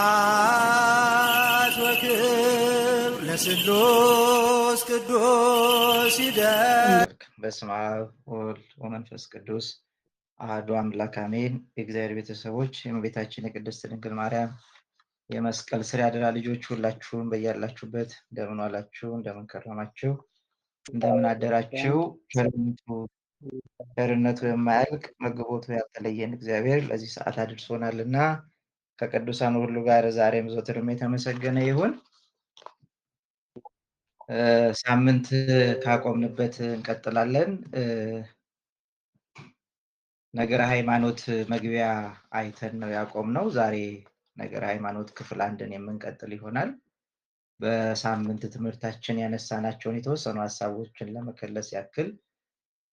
ስብሐት ወክብር ለስሉስ ቅዱስ ይደር። በስመ አብ ወወልድ ወመንፈስ ቅዱስ አሐዱ አምላክ አሜን። የእግዚአብሔር ቤተሰቦች፣ የእመቤታችን የቅድስት ድንግል ማርያም የመስቀል ስር ያደራ ልጆች፣ ሁላችሁም በያላችሁበት እንደምን ዋላችሁ? እንደምን ከረማችሁ? እንደምን አደራችሁ? ቸርነቱ የማያልቅ መግቦቱ ያልተለየን እግዚአብሔር ለዚህ ሰዓት አድርሶናል እና ከቅዱሳን ሁሉ ጋር ዛሬም ዘወትርም የተመሰገነ ይሁን። ሳምንት ካቆምንበት እንቀጥላለን። ነገረ ሃይማኖት መግቢያ አይተን ነው ያቆምነው። ዛሬ ነገረ ሃይማኖት ክፍል አንድን የምንቀጥል ይሆናል። በሳምንት ትምህርታችን ያነሳናቸውን የተወሰኑ ሀሳቦችን ለመከለስ ያክል፣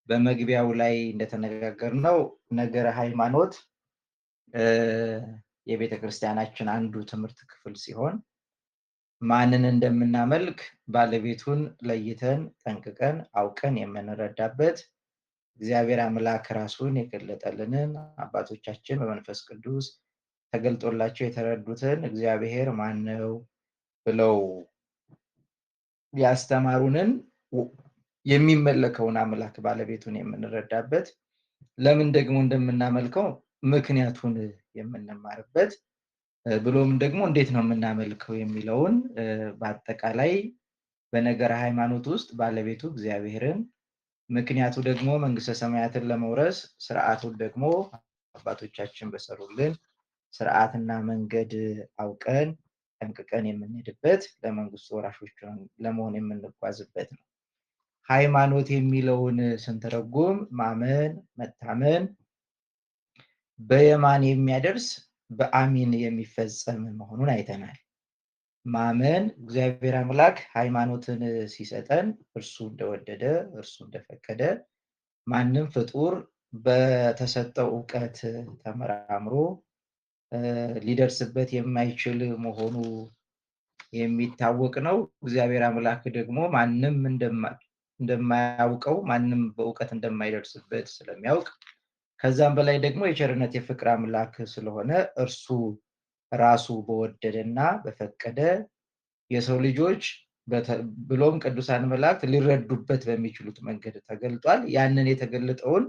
በመግቢያው ላይ እንደተነጋገርነው ነገረ ሃይማኖት የቤተ ክርስቲያናችን አንዱ ትምህርት ክፍል ሲሆን፣ ማንን እንደምናመልክ ባለቤቱን ለይተን ጠንቅቀን አውቀን የምንረዳበት፣ እግዚአብሔር አምላክ ራሱን የገለጠልንን፣ አባቶቻችን በመንፈስ ቅዱስ ተገልጦላቸው የተረዱትን፣ እግዚአብሔር ማን ነው ብለው ያስተማሩንን የሚመለከውን አምላክ ባለቤቱን የምንረዳበት፣ ለምን ደግሞ እንደምናመልከው ምክንያቱን የምንማርበት፣ ብሎም ደግሞ እንዴት ነው የምናመልከው የሚለውን፣ በአጠቃላይ በነገረ ሃይማኖት ውስጥ ባለቤቱ እግዚአብሔርን፣ ምክንያቱ ደግሞ መንግስተ ሰማያትን ለመውረስ፣ ስርዓቱን ደግሞ አባቶቻችን በሰሩልን ስርዓትና መንገድ አውቀን ጠንቅቀን የምንሄድበት፣ ለመንግስቱ ወራሾች ለመሆን የምንጓዝበት ነው። ሃይማኖት የሚለውን ስንተረጉም ማመን፣ መታመን፣ በየማን የሚያደርስ በአሚን የሚፈጸም መሆኑን አይተናል። ማመን እግዚአብሔር አምላክ ሃይማኖትን ሲሰጠን እርሱ እንደወደደ፣ እርሱ እንደፈቀደ፣ ማንም ፍጡር በተሰጠው እውቀት ተመራምሮ ሊደርስበት የማይችል መሆኑ የሚታወቅ ነው። እግዚአብሔር አምላክ ደግሞ ማንም እንደማያውቀው፣ ማንም በእውቀት እንደማይደርስበት ስለሚያውቅ፣ ከዛም በላይ ደግሞ የቸርነት የፍቅር አምላክ ስለሆነ፣ እርሱ ራሱ በወደደና በፈቀደ የሰው ልጆች ብሎም ቅዱሳን መላእክት ሊረዱበት በሚችሉት መንገድ ተገልጧል። ያንን የተገለጠውን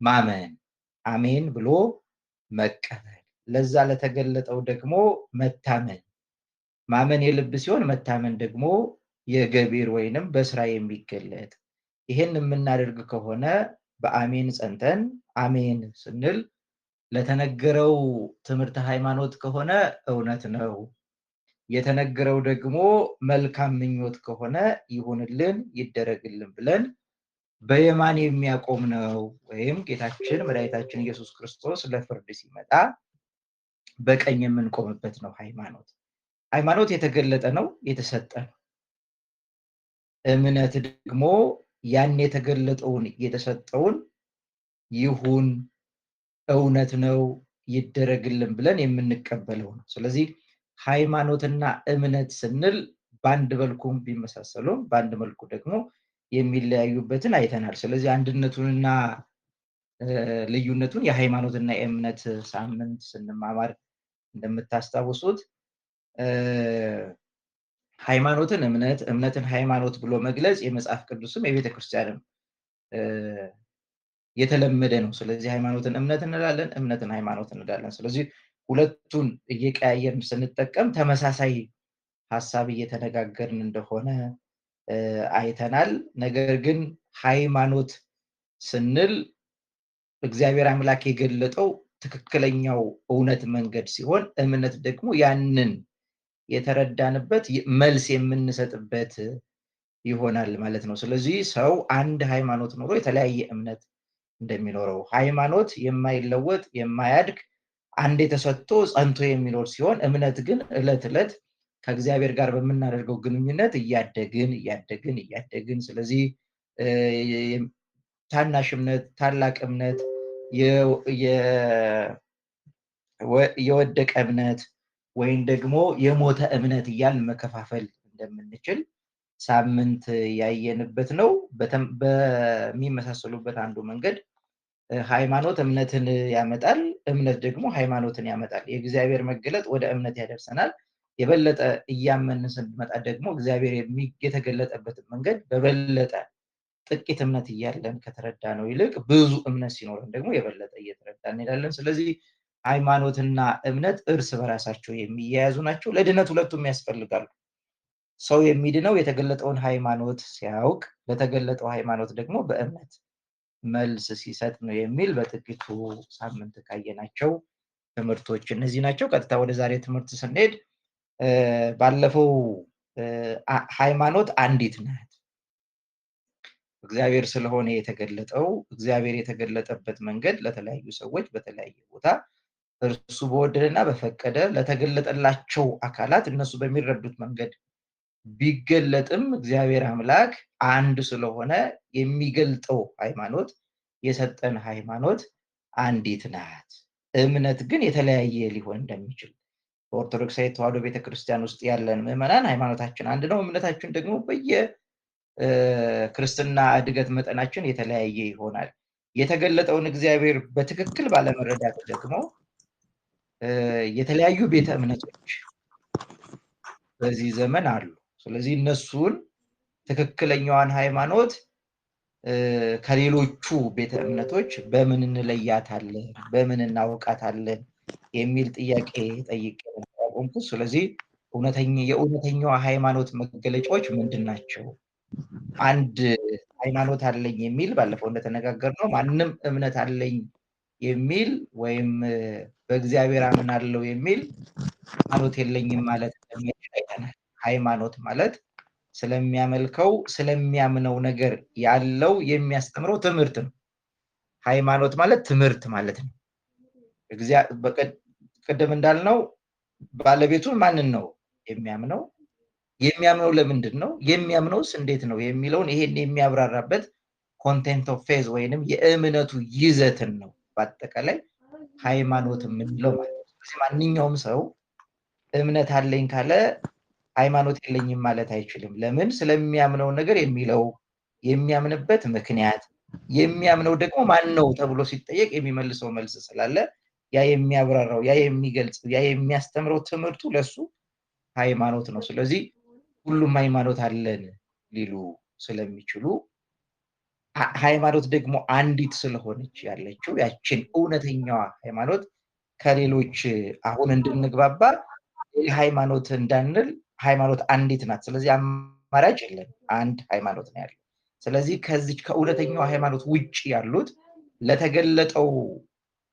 ማመን፣ አሜን ብሎ መቀበል፣ ለዛ ለተገለጠው ደግሞ መታመን። ማመን የልብ ሲሆን መታመን ደግሞ የገቢር ወይንም በስራ የሚገለጥ። ይህን የምናደርግ ከሆነ፣ በአሜን ጸንተን አሜን ስንል ለተነገረው ትምህርተ ሃይማኖት ከሆነ እውነት ነው፣ የተነገረው ደግሞ መልካም ምኞት ከሆነ ይሁንልን፣ ይደረግልን ብለን በየማን የሚያቆም ነው። ወይም ጌታችን መድኃኒታችን ኢየሱስ ክርስቶስ ለፍርድ ሲመጣ በቀኝ የምንቆምበት ነው። ሃይማኖት፣ ሃይማኖት የተገለጠ ነው፣ የተሰጠ ነው። እምነት ደግሞ ያን የተገለጠውን የተሰጠውን ይሁን፣ እውነት ነው፣ ይደረግልን ብለን የምንቀበለው ነው። ስለዚህ ሃይማኖትና እምነት ስንል በአንድ መልኩም ቢመሳሰሉም በአንድ መልኩ ደግሞ የሚለያዩበትን አይተናል። ስለዚህ አንድነቱንና ልዩነቱን የሃይማኖትና የእምነት ሳምንት ስንማማር እንደምታስታውሱት፣ ሃይማኖትን እምነት፣ እምነትን ሃይማኖት ብሎ መግለጽ የመጽሐፍ ቅዱስም የቤተ ክርስቲያንም የተለመደ ነው። ስለዚህ ሃይማኖትን እምነት እንላለን፣ እምነትን ሃይማኖት እንላለን። ስለዚህ ሁለቱን እየቀያየርን ስንጠቀም ተመሳሳይ ሀሳብ እየተነጋገርን እንደሆነ አይተናል። ነገር ግን ሃይማኖት ስንል እግዚአብሔር አምላክ የገለጠው ትክክለኛው እውነት መንገድ ሲሆን፣ እምነት ደግሞ ያንን የተረዳንበት መልስ የምንሰጥበት ይሆናል ማለት ነው። ስለዚህ ሰው አንድ ሃይማኖት ኖሮ የተለያየ እምነት እንደሚኖረው፣ ሃይማኖት የማይለወጥ፣ የማያድግ፣ አንዴ ተሰጥቶ ጸንቶ የሚኖር ሲሆን፣ እምነት ግን እለት እለት ከእግዚአብሔር ጋር በምናደርገው ግንኙነት እያደግን እያደግን እያደግን፣ ስለዚህ ታናሽ እምነት፣ ታላቅ እምነት፣ የወደቀ እምነት ወይም ደግሞ የሞተ እምነት እያልን መከፋፈል እንደምንችል ሳምንት ያየንበት ነው። በሚመሳሰሉበት አንዱ መንገድ ሃይማኖት እምነትን ያመጣል፣ እምነት ደግሞ ሃይማኖትን ያመጣል። የእግዚአብሔር መገለጥ ወደ እምነት ያደርሰናል። የበለጠ እያመንን ስንመጣ ደግሞ እግዚአብሔር የተገለጠበትን መንገድ በበለጠ ጥቂት እምነት እያለን ከተረዳ ነው ይልቅ ብዙ እምነት ሲኖረን ደግሞ የበለጠ እየተረዳ እንሄዳለን። ስለዚህ ሃይማኖትና እምነት እርስ በራሳቸው የሚያያዙ ናቸው። ለድነት ሁለቱም ያስፈልጋሉ። ሰው የሚድነው የተገለጠውን ሃይማኖት ሲያውቅ፣ ለተገለጠው ሃይማኖት ደግሞ በእምነት መልስ ሲሰጥ ነው የሚል በጥቂቱ ሳምንት ካየናቸው ትምህርቶች እነዚህ ናቸው። ቀጥታ ወደ ዛሬ ትምህርት ስንሄድ ባለፈው ሃይማኖት አንዲት ናት። እግዚአብሔር ስለሆነ የተገለጠው እግዚአብሔር የተገለጠበት መንገድ ለተለያዩ ሰዎች በተለያየ ቦታ እርሱ በወደደና በፈቀደ ለተገለጠላቸው አካላት እነሱ በሚረዱት መንገድ ቢገለጥም እግዚአብሔር አምላክ አንድ ስለሆነ የሚገልጠው ሃይማኖት የሰጠን ሃይማኖት አንዲት ናት። እምነት ግን የተለያየ ሊሆን እንደሚችል በኦርቶዶክሳዊ ተዋሕዶ ቤተክርስቲያን ውስጥ ያለን ምዕመናን ሃይማኖታችን አንድ ነው። እምነታችን ደግሞ በየ ክርስትና እድገት መጠናችን የተለያየ ይሆናል። የተገለጠውን እግዚአብሔር በትክክል ባለመረዳት ደግሞ የተለያዩ ቤተ እምነቶች በዚህ ዘመን አሉ። ስለዚህ እነሱን ትክክለኛዋን ሃይማኖት ከሌሎቹ ቤተ እምነቶች በምን እንለያታለን፣ በምን እናውቃታለን የሚል ጥያቄ ጠይቄ ያቆምኩት። ስለዚህ የእውነተኛዋ ሃይማኖት መገለጫዎች ምንድን ናቸው? አንድ ሃይማኖት አለኝ የሚል ባለፈው እንደተነጋገርነው ማንም እምነት አለኝ የሚል ወይም በእግዚአብሔር አምናለሁ የሚል ሃይማኖት የለኝም ማለት እንደማይችል አይተናል። ሃይማኖት ማለት ስለሚያመልከው ስለሚያምነው ነገር ያለው የሚያስተምረው ትምህርት ነው። ሃይማኖት ማለት ትምህርት ማለት ነው። ቅድም እንዳልነው ባለቤቱን ማንን ነው የሚያምነው? የሚያምነው ለምንድን ነው? የሚያምነውስ እንዴት ነው የሚለውን ይሄን የሚያብራራበት content of faith ወይንም የእምነቱ ይዘትን ነው በአጠቃላይ ሃይማኖት የምንለው ማለት ነው። ስለዚህ ማንኛውም ሰው እምነት አለኝ ካለ ሃይማኖት የለኝም ማለት አይችልም። ለምን? ስለሚያምነው ነገር የሚለው የሚያምንበት ምክንያት የሚያምነው ደግሞ ማን ነው ተብሎ ሲጠየቅ የሚመልሰው መልስ ስላለ ያ የሚያብራራው ያ የሚገልጸው ያ የሚያስተምረው ትምህርቱ ለሱ ሃይማኖት ነው። ስለዚህ ሁሉም ሃይማኖት አለን ሊሉ ስለሚችሉ ሃይማኖት ደግሞ አንዲት ስለሆነች ያለችው ያችን እውነተኛዋ ሃይማኖት ከሌሎች አሁን እንድንግባባ ሃይማኖት እንዳንል ሃይማኖት አንዲት ናት። ስለዚህ አማራጭ የለም፣ አንድ ሃይማኖት ነው ያለው። ስለዚህ ከዚች ከእውነተኛዋ ሃይማኖት ውጭ ያሉት ለተገለጠው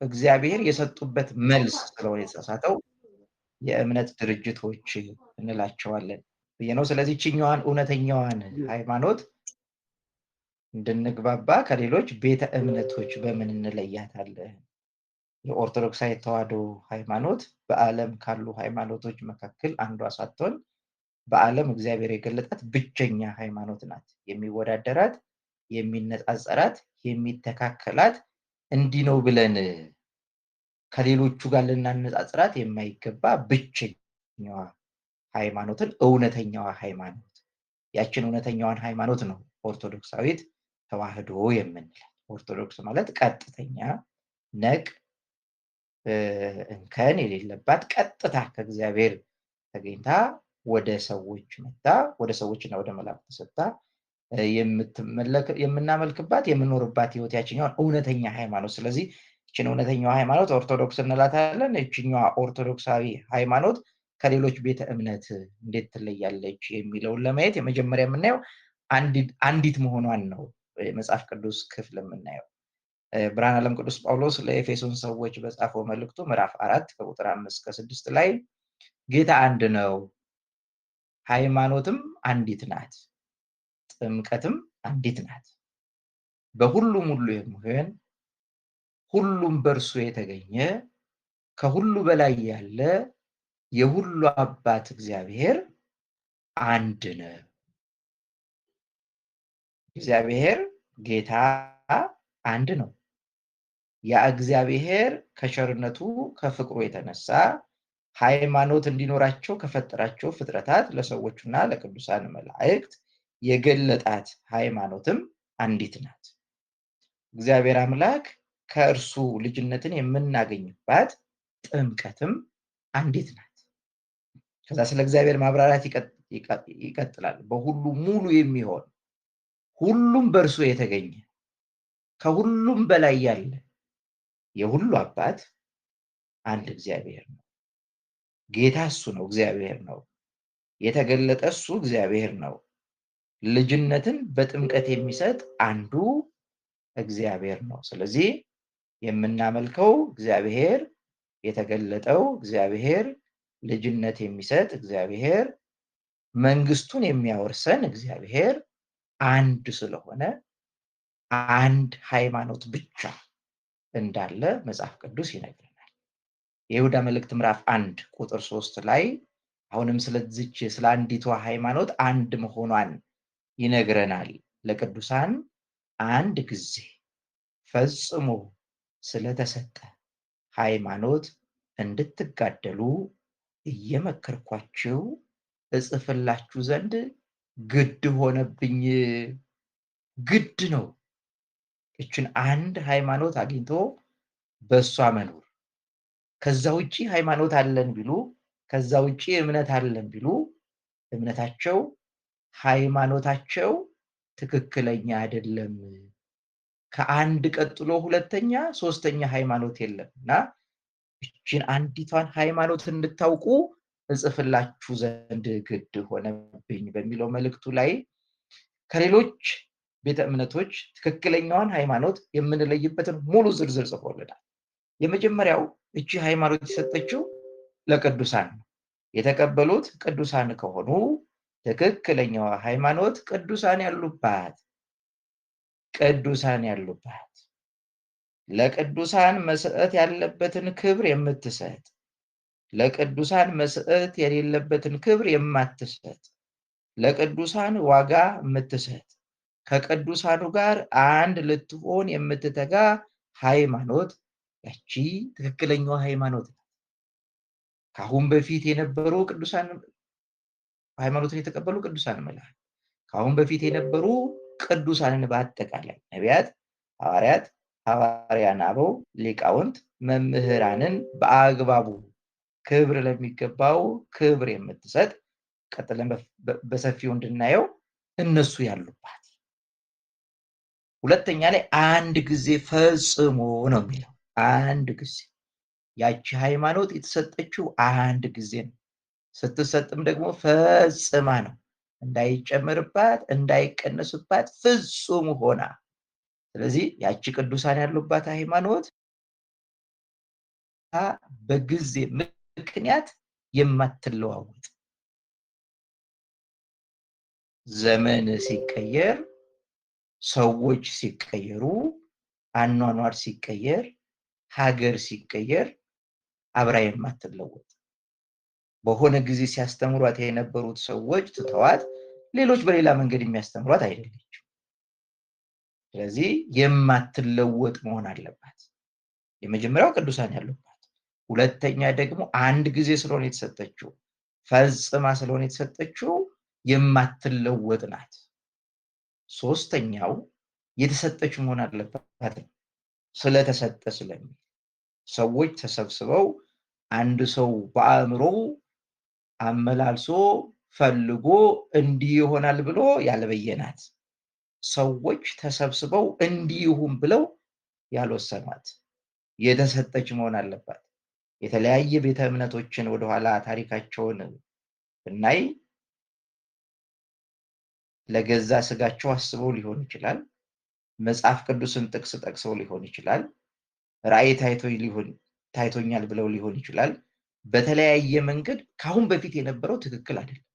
እግዚአብሔር የሰጡበት መልስ ስለሆነ የተሳሳተው የእምነት ድርጅቶች እንላቸዋለን ብዬ ነው። ስለዚህ ይችኛዋን እውነተኛዋን ሃይማኖት እንድንግባባ ከሌሎች ቤተ እምነቶች በምን እንለያታለን? የኦርቶዶክሳዊ ተዋሕዶ ሃይማኖት በዓለም ካሉ ሃይማኖቶች መካከል አንዷ ሳትሆን በዓለም እግዚአብሔር የገለጣት ብቸኛ ሃይማኖት ናት። የሚወዳደራት፣ የሚነጻጸራት፣ የሚተካከላት እንዲህ ነው ብለን ከሌሎቹ ጋር ልናነጻጽራት የማይገባ ብቸኛዋ ሃይማኖትን እውነተኛዋ ሃይማኖት ያችን እውነተኛዋን ሃይማኖት ነው ኦርቶዶክሳዊት ተዋሕዶ የምንላት። ኦርቶዶክስ ማለት ቀጥተኛ ነቅ እንከን የሌለባት ቀጥታ ከእግዚአብሔር ተገኝታ ወደ ሰዎች መጣ ወደ ሰዎችና ወደ መላእክት ተሰጥታ የምናመልክባት የምንኖርባት ህይወት ያችኛዋን እውነተኛ ሃይማኖት። ስለዚህ ይህችን እውነተኛዋ ሃይማኖት ኦርቶዶክስ እንላታለን። ይችኛዋ ኦርቶዶክሳዊ ሃይማኖት ከሌሎች ቤተ እምነት እንዴት ትለያለች የሚለውን ለማየት የመጀመሪያ የምናየው አንዲት መሆኗን ነው የመጽሐፍ ቅዱስ ክፍል የምናየው። ብርሃነ ዓለም ቅዱስ ጳውሎስ ለኤፌሶን ሰዎች በጻፈው መልእክቱ ምዕራፍ 4 ከቁጥር 5 እስከ 6 ላይ ጌታ አንድ ነው፣ ሃይማኖትም አንዲት ናት፣ ጥምቀትም አንዲት ናት፣ በሁሉም ሁሉ የሚሆን ሁሉም በእርሱ የተገኘ ከሁሉ በላይ ያለ የሁሉ አባት እግዚአብሔር አንድ ነው። እግዚአብሔር ጌታ አንድ ነው። ያ እግዚአብሔር ከቸርነቱ ከፍቅሩ የተነሳ ሃይማኖት እንዲኖራቸው ከፈጠራቸው ፍጥረታት ለሰዎችና ለቅዱሳን መላእክት የገለጣት ሃይማኖትም አንዲት ናት። እግዚአብሔር አምላክ ከእርሱ ልጅነትን የምናገኝባት ጥምቀትም አንዲት ናት። ከዛ ስለ እግዚአብሔር ማብራራት ይቀጥላል። በሁሉ ሙሉ የሚሆን ሁሉም በእርሱ የተገኘ ከሁሉም በላይ ያለ የሁሉ አባት አንድ እግዚአብሔር ነው። ጌታ እሱ ነው፣ እግዚአብሔር ነው። የተገለጠ እሱ እግዚአብሔር ነው። ልጅነትን በጥምቀት የሚሰጥ አንዱ እግዚአብሔር ነው። ስለዚህ የምናመልከው እግዚአብሔር፣ የተገለጠው እግዚአብሔር፣ ልጅነት የሚሰጥ እግዚአብሔር፣ መንግስቱን የሚያወርሰን እግዚአብሔር አንድ ስለሆነ አንድ ሃይማኖት ብቻ እንዳለ መጽሐፍ ቅዱስ ይነግረናል። የይሁዳ መልእክት ምዕራፍ 1 ቁጥር 3 ላይ አሁንም ስለዚች ስለ አንዲቷ ሃይማኖት አንድ መሆኗን ይነግረናል። ለቅዱሳን አንድ ጊዜ ፈጽሞ ስለተሰጠ ሃይማኖት እንድትጋደሉ እየመከርኳችሁ እጽፍላችሁ ዘንድ ግድ ሆነብኝ። ግድ ነው። እችን አንድ ሃይማኖት አግኝቶ በሷ መኖር። ከዛ ውጪ ሃይማኖት አለን ቢሉ፣ ከዛ ውጪ እምነት አለን ቢሉ እምነታቸው ሃይማኖታቸው ትክክለኛ አይደለም። ከአንድ ቀጥሎ ሁለተኛ ሶስተኛ ሃይማኖት የለም እና እችን አንዲቷን ሃይማኖት እንድታውቁ እጽፍላችሁ ዘንድ ግድ ሆነብኝ በሚለው መልእክቱ ላይ ከሌሎች ቤተ እምነቶች ትክክለኛዋን ሃይማኖት የምንለይበትን ሙሉ ዝርዝር ጽፎልናል። የመጀመሪያው እቺ ሃይማኖት የሰጠችው ለቅዱሳን ነው። የተቀበሉት ቅዱሳን ከሆኑ ትክክለኛዋ ሃይማኖት ቅዱሳን ያሉባት ቅዱሳን ያሉባት ለቅዱሳን መስጠት ያለበትን ክብር የምትሰጥ፣ ለቅዱሳን መስጠት የሌለበትን ክብር የማትሰጥ፣ ለቅዱሳን ዋጋ የምትሰጥ፣ ከቅዱሳኑ ጋር አንድ ልትሆን የምትተጋ ሃይማኖት ያቺ ትክክለኛዋ ሃይማኖት ናት። ከአሁን በፊት የነበሩ ቅዱሳን ሃይማኖትን የተቀበሉ ቅዱሳን መላእክት፣ ከአሁን በፊት የነበሩ ቅዱሳንን በአጠቃላይ ነቢያት፣ ሐዋርያት፣ ሐዋርያን አበው፣ ሊቃውንት፣ መምህራንን በአግባቡ ክብር ለሚገባው ክብር የምትሰጥ፣ ቀጥለን በሰፊው እንድናየው እነሱ ያሉባት። ሁለተኛ ላይ አንድ ጊዜ ፈጽሞ ነው የሚለው። አንድ ጊዜ ያቺ ሃይማኖት የተሰጠችው አንድ ጊዜ ነው። ስትሰጥም ደግሞ ፈጽማ ነው፣ እንዳይጨምርባት እንዳይቀነስባት ፍጹም ሆና። ስለዚህ ያቺ ቅዱሳን ያሉባት ሃይማኖት በጊዜ ምክንያት የማትለዋወጥ፣ ዘመን ሲቀየር፣ ሰዎች ሲቀየሩ፣ አኗኗር ሲቀየር፣ ሀገር ሲቀየር አብራ የማትለወጥ፣ በሆነ ጊዜ ሲያስተምሯት የነበሩት ሰዎች ትተዋት ሌሎች በሌላ መንገድ የሚያስተምሯት አይደለችም። ስለዚህ የማትለወጥ መሆን አለባት። የመጀመሪያው ቅዱሳን ያሉባት፣ ሁለተኛ ደግሞ አንድ ጊዜ ስለሆነ የተሰጠችው ፈጽማ ስለሆነ የተሰጠችው የማትለወጥ ናት። ሶስተኛው የተሰጠች መሆን አለባት ስለተሰጠ ስለሚል ሰዎች ተሰብስበው አንድ ሰው በአእምሮው አመላልሶ ፈልጎ እንዲህ ይሆናል ብሎ ያልበየናት፣ ሰዎች ተሰብስበው እንዲህ ይሁን ብለው ያልወሰኗት የተሰጠች መሆን አለባት። የተለያየ ቤተ እምነቶችን ወደኋላ ታሪካቸውን ብናይ ለገዛ ስጋቸው አስበው ሊሆን ይችላል። መጽሐፍ ቅዱስን ጥቅስ ጠቅሰው ሊሆን ይችላል። ራእይ ታይቶኛል ብለው ሊሆን ይችላል። በተለያየ መንገድ ከአሁን በፊት የነበረው ትክክል አይደለም፣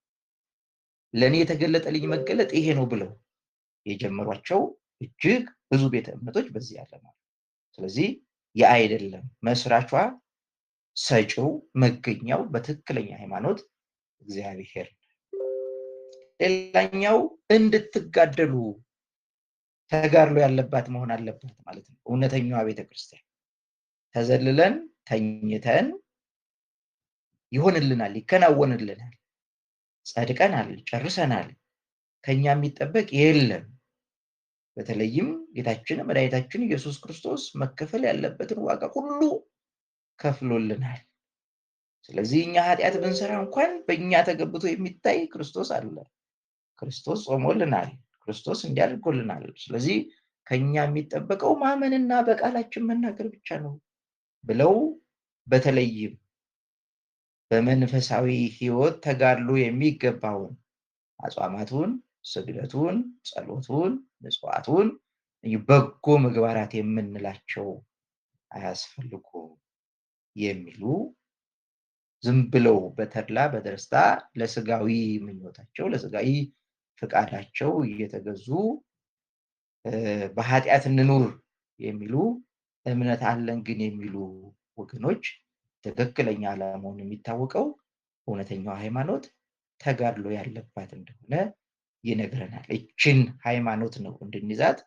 ለእኔ የተገለጠልኝ መገለጥ ይሄ ነው ብለው የጀመሯቸው እጅግ ብዙ ቤተ እምነቶች በዚህ ያለ ነው። ስለዚህ የአይደለም መስራቿ፣ ሰጪው፣ መገኛው በትክክለኛ ሃይማኖት እግዚአብሔር። ሌላኛው እንድትጋደሉ ተጋድሎ ያለባት መሆን አለባት ማለት ነው። እውነተኛዋ ቤተክርስቲያን ተዘልለን ተኝተን ይሆንልናል፣ ይከናወንልናል፣ ጸድቀናል፣ ጨርሰናል፣ ከኛ የሚጠበቅ የለም በተለይም ጌታችን መድኃኒታችን ኢየሱስ ክርስቶስ መከፈል ያለበትን ዋጋ ሁሉ ከፍሎልናል። ስለዚህ እኛ ኃጢአት ብንሰራ እንኳን በእኛ ተገብቶ የሚታይ ክርስቶስ አለ። ክርስቶስ ጾሞልናል። ክርስቶስ እንዲያድርጎልናል። ስለዚህ ከኛ የሚጠበቀው ማመንና በቃላችን መናገር ብቻ ነው ብለው በተለይም በመንፈሳዊ ሕይወት ተጋድሎ የሚገባውን አጽዋማቱን፣ ስግደቱን፣ ጸሎቱን፣ ምጽዋቱን፣ በጎ ምግባራት የምንላቸው አያስፈልጉም የሚሉ ዝም ብለው በተድላ በደስታ ለስጋዊ ምኞታቸው ለስጋዊ ፍቃዳቸው እየተገዙ በኃጢአት እንኑር የሚሉ እምነት አለን ግን የሚሉ ወገኖች ትክክለኛ አለመሆኑ የሚታወቀው እውነተኛው ሃይማኖት ተጋድሎ ያለባት እንደሆነ ይነግረናል። እችን ሃይማኖት ነው እንድንይዛት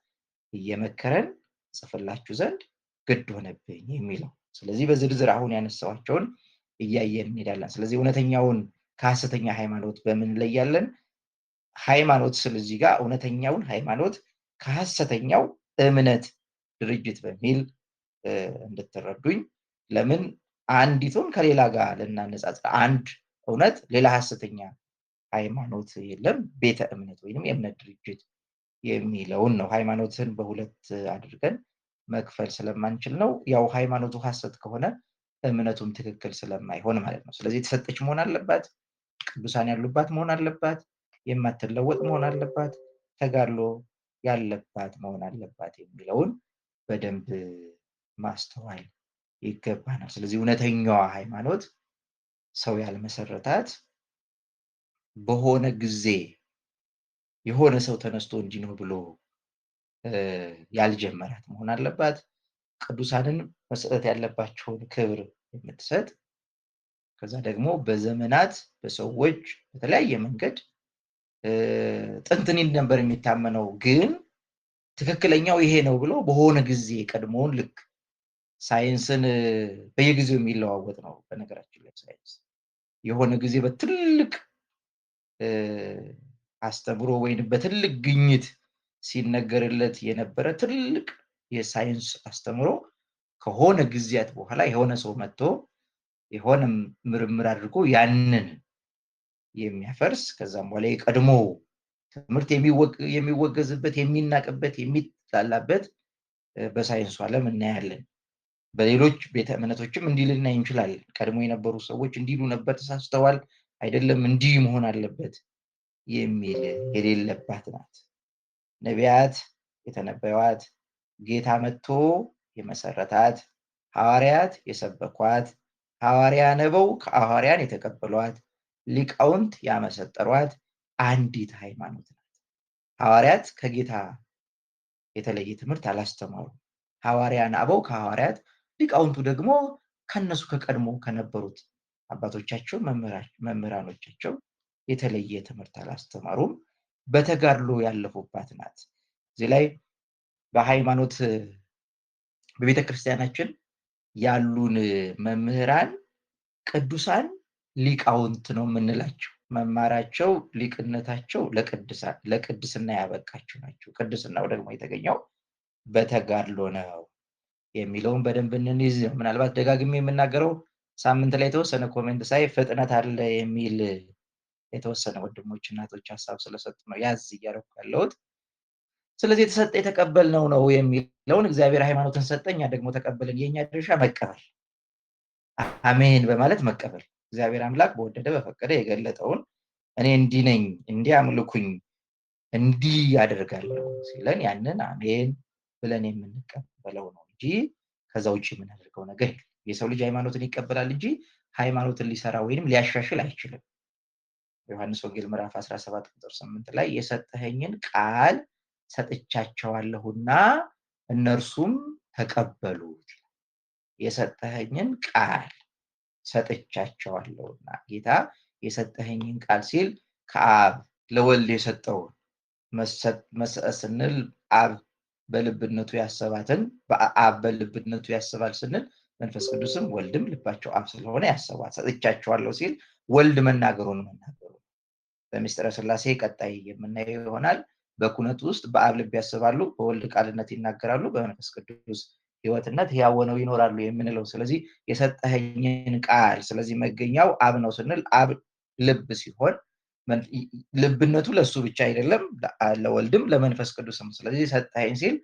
እየመከረን ጽፍላችሁ ዘንድ ግድ ሆነብኝ የሚለው። ስለዚህ በዝርዝር አሁን ያነሳኋቸውን እያየን እንሄዳለን። ስለዚህ እውነተኛውን ከሐሰተኛ ሃይማኖት በምን እንለያለን? ሃይማኖት ስል እዚህ ጋር እውነተኛውን ሃይማኖት ከሐሰተኛው እምነት ድርጅት በሚል እንድትረዱኝ። ለምን አንዲቱን ከሌላ ጋር ልናነጻጽር፣ አንድ እውነት ሌላ ሐሰተኛ ሃይማኖት የለም፣ ቤተ እምነት ወይንም የእምነት ድርጅት የሚለውን ነው። ሃይማኖትን በሁለት አድርገን መክፈል ስለማንችል ነው። ያው ሃይማኖቱ ሐሰት ከሆነ እምነቱም ትክክል ስለማይሆን ማለት ነው። ስለዚህ የተሰጠች መሆን አለባት፣ ቅዱሳን ያሉባት መሆን አለባት፣ የማትለወጥ መሆን አለባት፣ ተጋድሎ ያለባት መሆን አለባት የሚለውን በደንብ ማስተዋል ይገባናል። ስለዚህ እውነተኛዋ ሃይማኖት ሰው ያልመሰረታት በሆነ ጊዜ የሆነ ሰው ተነስቶ እንዲህ ነው ብሎ ያልጀመራት መሆን አለባት። ቅዱሳንን መሰጠት ያለባቸውን ክብር የምትሰጥ፣ ከዛ ደግሞ በዘመናት በሰዎች በተለያየ መንገድ ጥንት እንዲህ ነበር የሚታመነው ግን ትክክለኛው ይሄ ነው ብሎ በሆነ ጊዜ ቀድሞውን ልክ ሳይንስን በየጊዜው የሚለዋወጥ ነው። በነገራችን ላይ ሳይንስ የሆነ ጊዜ በትልቅ አስተምሮ ወይም በትልቅ ግኝት ሲነገርለት የነበረ ትልቅ የሳይንስ አስተምሮ ከሆነ ጊዜያት በኋላ የሆነ ሰው መጥቶ የሆነ ምርምር አድርጎ ያንን የሚያፈርስ ከዛም በኋላ የቀድሞ ትምህርት የሚወገዝበት፣ የሚናቅበት፣ የሚጣላበት በሳይንሱ ዓለም እናያለን። በሌሎች ቤተ እምነቶችም እንዲህ ልናይ እንችላለን። ቀድሞ የነበሩ ሰዎች እንዲሉ ነበር፣ ተሳስተዋል፣ አይደለም እንዲህ መሆን አለበት የሚል የሌለባት ናት። ነቢያት የተነበዩዋት፣ ጌታ መጥቶ የመሰረታት፣ ሐዋርያት የሰበኳት፣ ሐዋርያ ነበው ከሐዋርያን የተቀበሏት፣ ሊቃውንት ያመሰጠሯት አንዲት ሃይማኖት ናት። ሐዋርያት ከጌታ የተለየ ትምህርት አላስተማሩም። ሐዋርያን አበው ከሐዋርያት፣ ሊቃውንቱ ደግሞ ከነሱ ከቀድሞ ከነበሩት አባቶቻቸው መምህራኖቻቸው የተለየ ትምህርት አላስተማሩም። በተጋድሎ ያለፉባት ናት። እዚህ ላይ በሃይማኖት በቤተ ክርስቲያናችን ያሉን መምህራን ቅዱሳን ሊቃውንት ነው የምንላቸው። መማራቸው ሊቅነታቸው ለቅድስና ያበቃቸው ናቸው። ቅድስናው ደግሞ የተገኘው በተጋድሎ ነው የሚለውን በደንብ እንይዝ። ምናልባት ደጋግሜ የምናገረው ሳምንት ላይ የተወሰነ comment ሳይ ፍጥነት አለ የሚል የተወሰነ ወንድሞች እናቶች ሀሳብ ስለሰጡ ነው ያዝ እያደረኩ ያለሁት። ስለዚህ የተሰጠ የተቀበልነው ነው የሚለውን እግዚአብሔር ሃይማኖትን ሰጠ፣ እኛ ደግሞ ተቀበልን። የኛ ድርሻ መቀበል፣ አሜን በማለት መቀበል። እግዚአብሔር አምላክ በወደደ በፈቀደ የገለጠውን እኔ እንዲህ ነኝ፣ እንዲህ አምልኩኝ፣ እንዲህ አደርጋለሁ ሲለን ያንን አሜን ብለን የምንቀበለው ነው እንጂ ከዛ ውጭ የምናደርገው ነገር የለም። የሰው ልጅ ሃይማኖትን ይቀበላል እንጂ ሃይማኖትን ሊሰራ ወይንም ሊያሻሽል አይችልም። ዮሐንስ ወንጌል ምዕራፍ 17 ቁጥር 8 ላይ የሰጠኸኝን ቃል ሰጥቻቸዋለሁና እነርሱም ተቀበሉት። የሰጠኸኝን ቃል ሰጥቻቸዋለሁና፣ ጌታ የሰጠኸኝን ቃል ሲል ከአብ ለወልድ የሰጠውን መሰጠት ስንል አብ በልብነቱ ያሰባትን በአብ በልብነቱ ያስባል ስንል መንፈስ ቅዱስም ወልድም ልባቸው አብ ስለሆነ ያሰባት ሰጥቻቸዋለሁ ሲል ወልድ መናገሩን መናገሩ በሚስጥረ ስላሴ ቀጣይ የምናየው ይሆናል። በኩነት ውስጥ በአብ ልብ ያስባሉ፣ በወልድ ቃልነት ይናገራሉ፣ በመንፈስ ቅዱስ ሕይወትነት ሕያው ሆነው ይኖራሉ የምንለው። ስለዚህ የሰጠኸኝን ቃል፣ ስለዚህ መገኛው አብ ነው ስንል አብ ልብ ሲሆን ልብነቱ ለሱ ብቻ አይደለም፣ ለወልድም ለመንፈስ ቅዱስም። ስለዚህ ሰጠኸኝ ሲል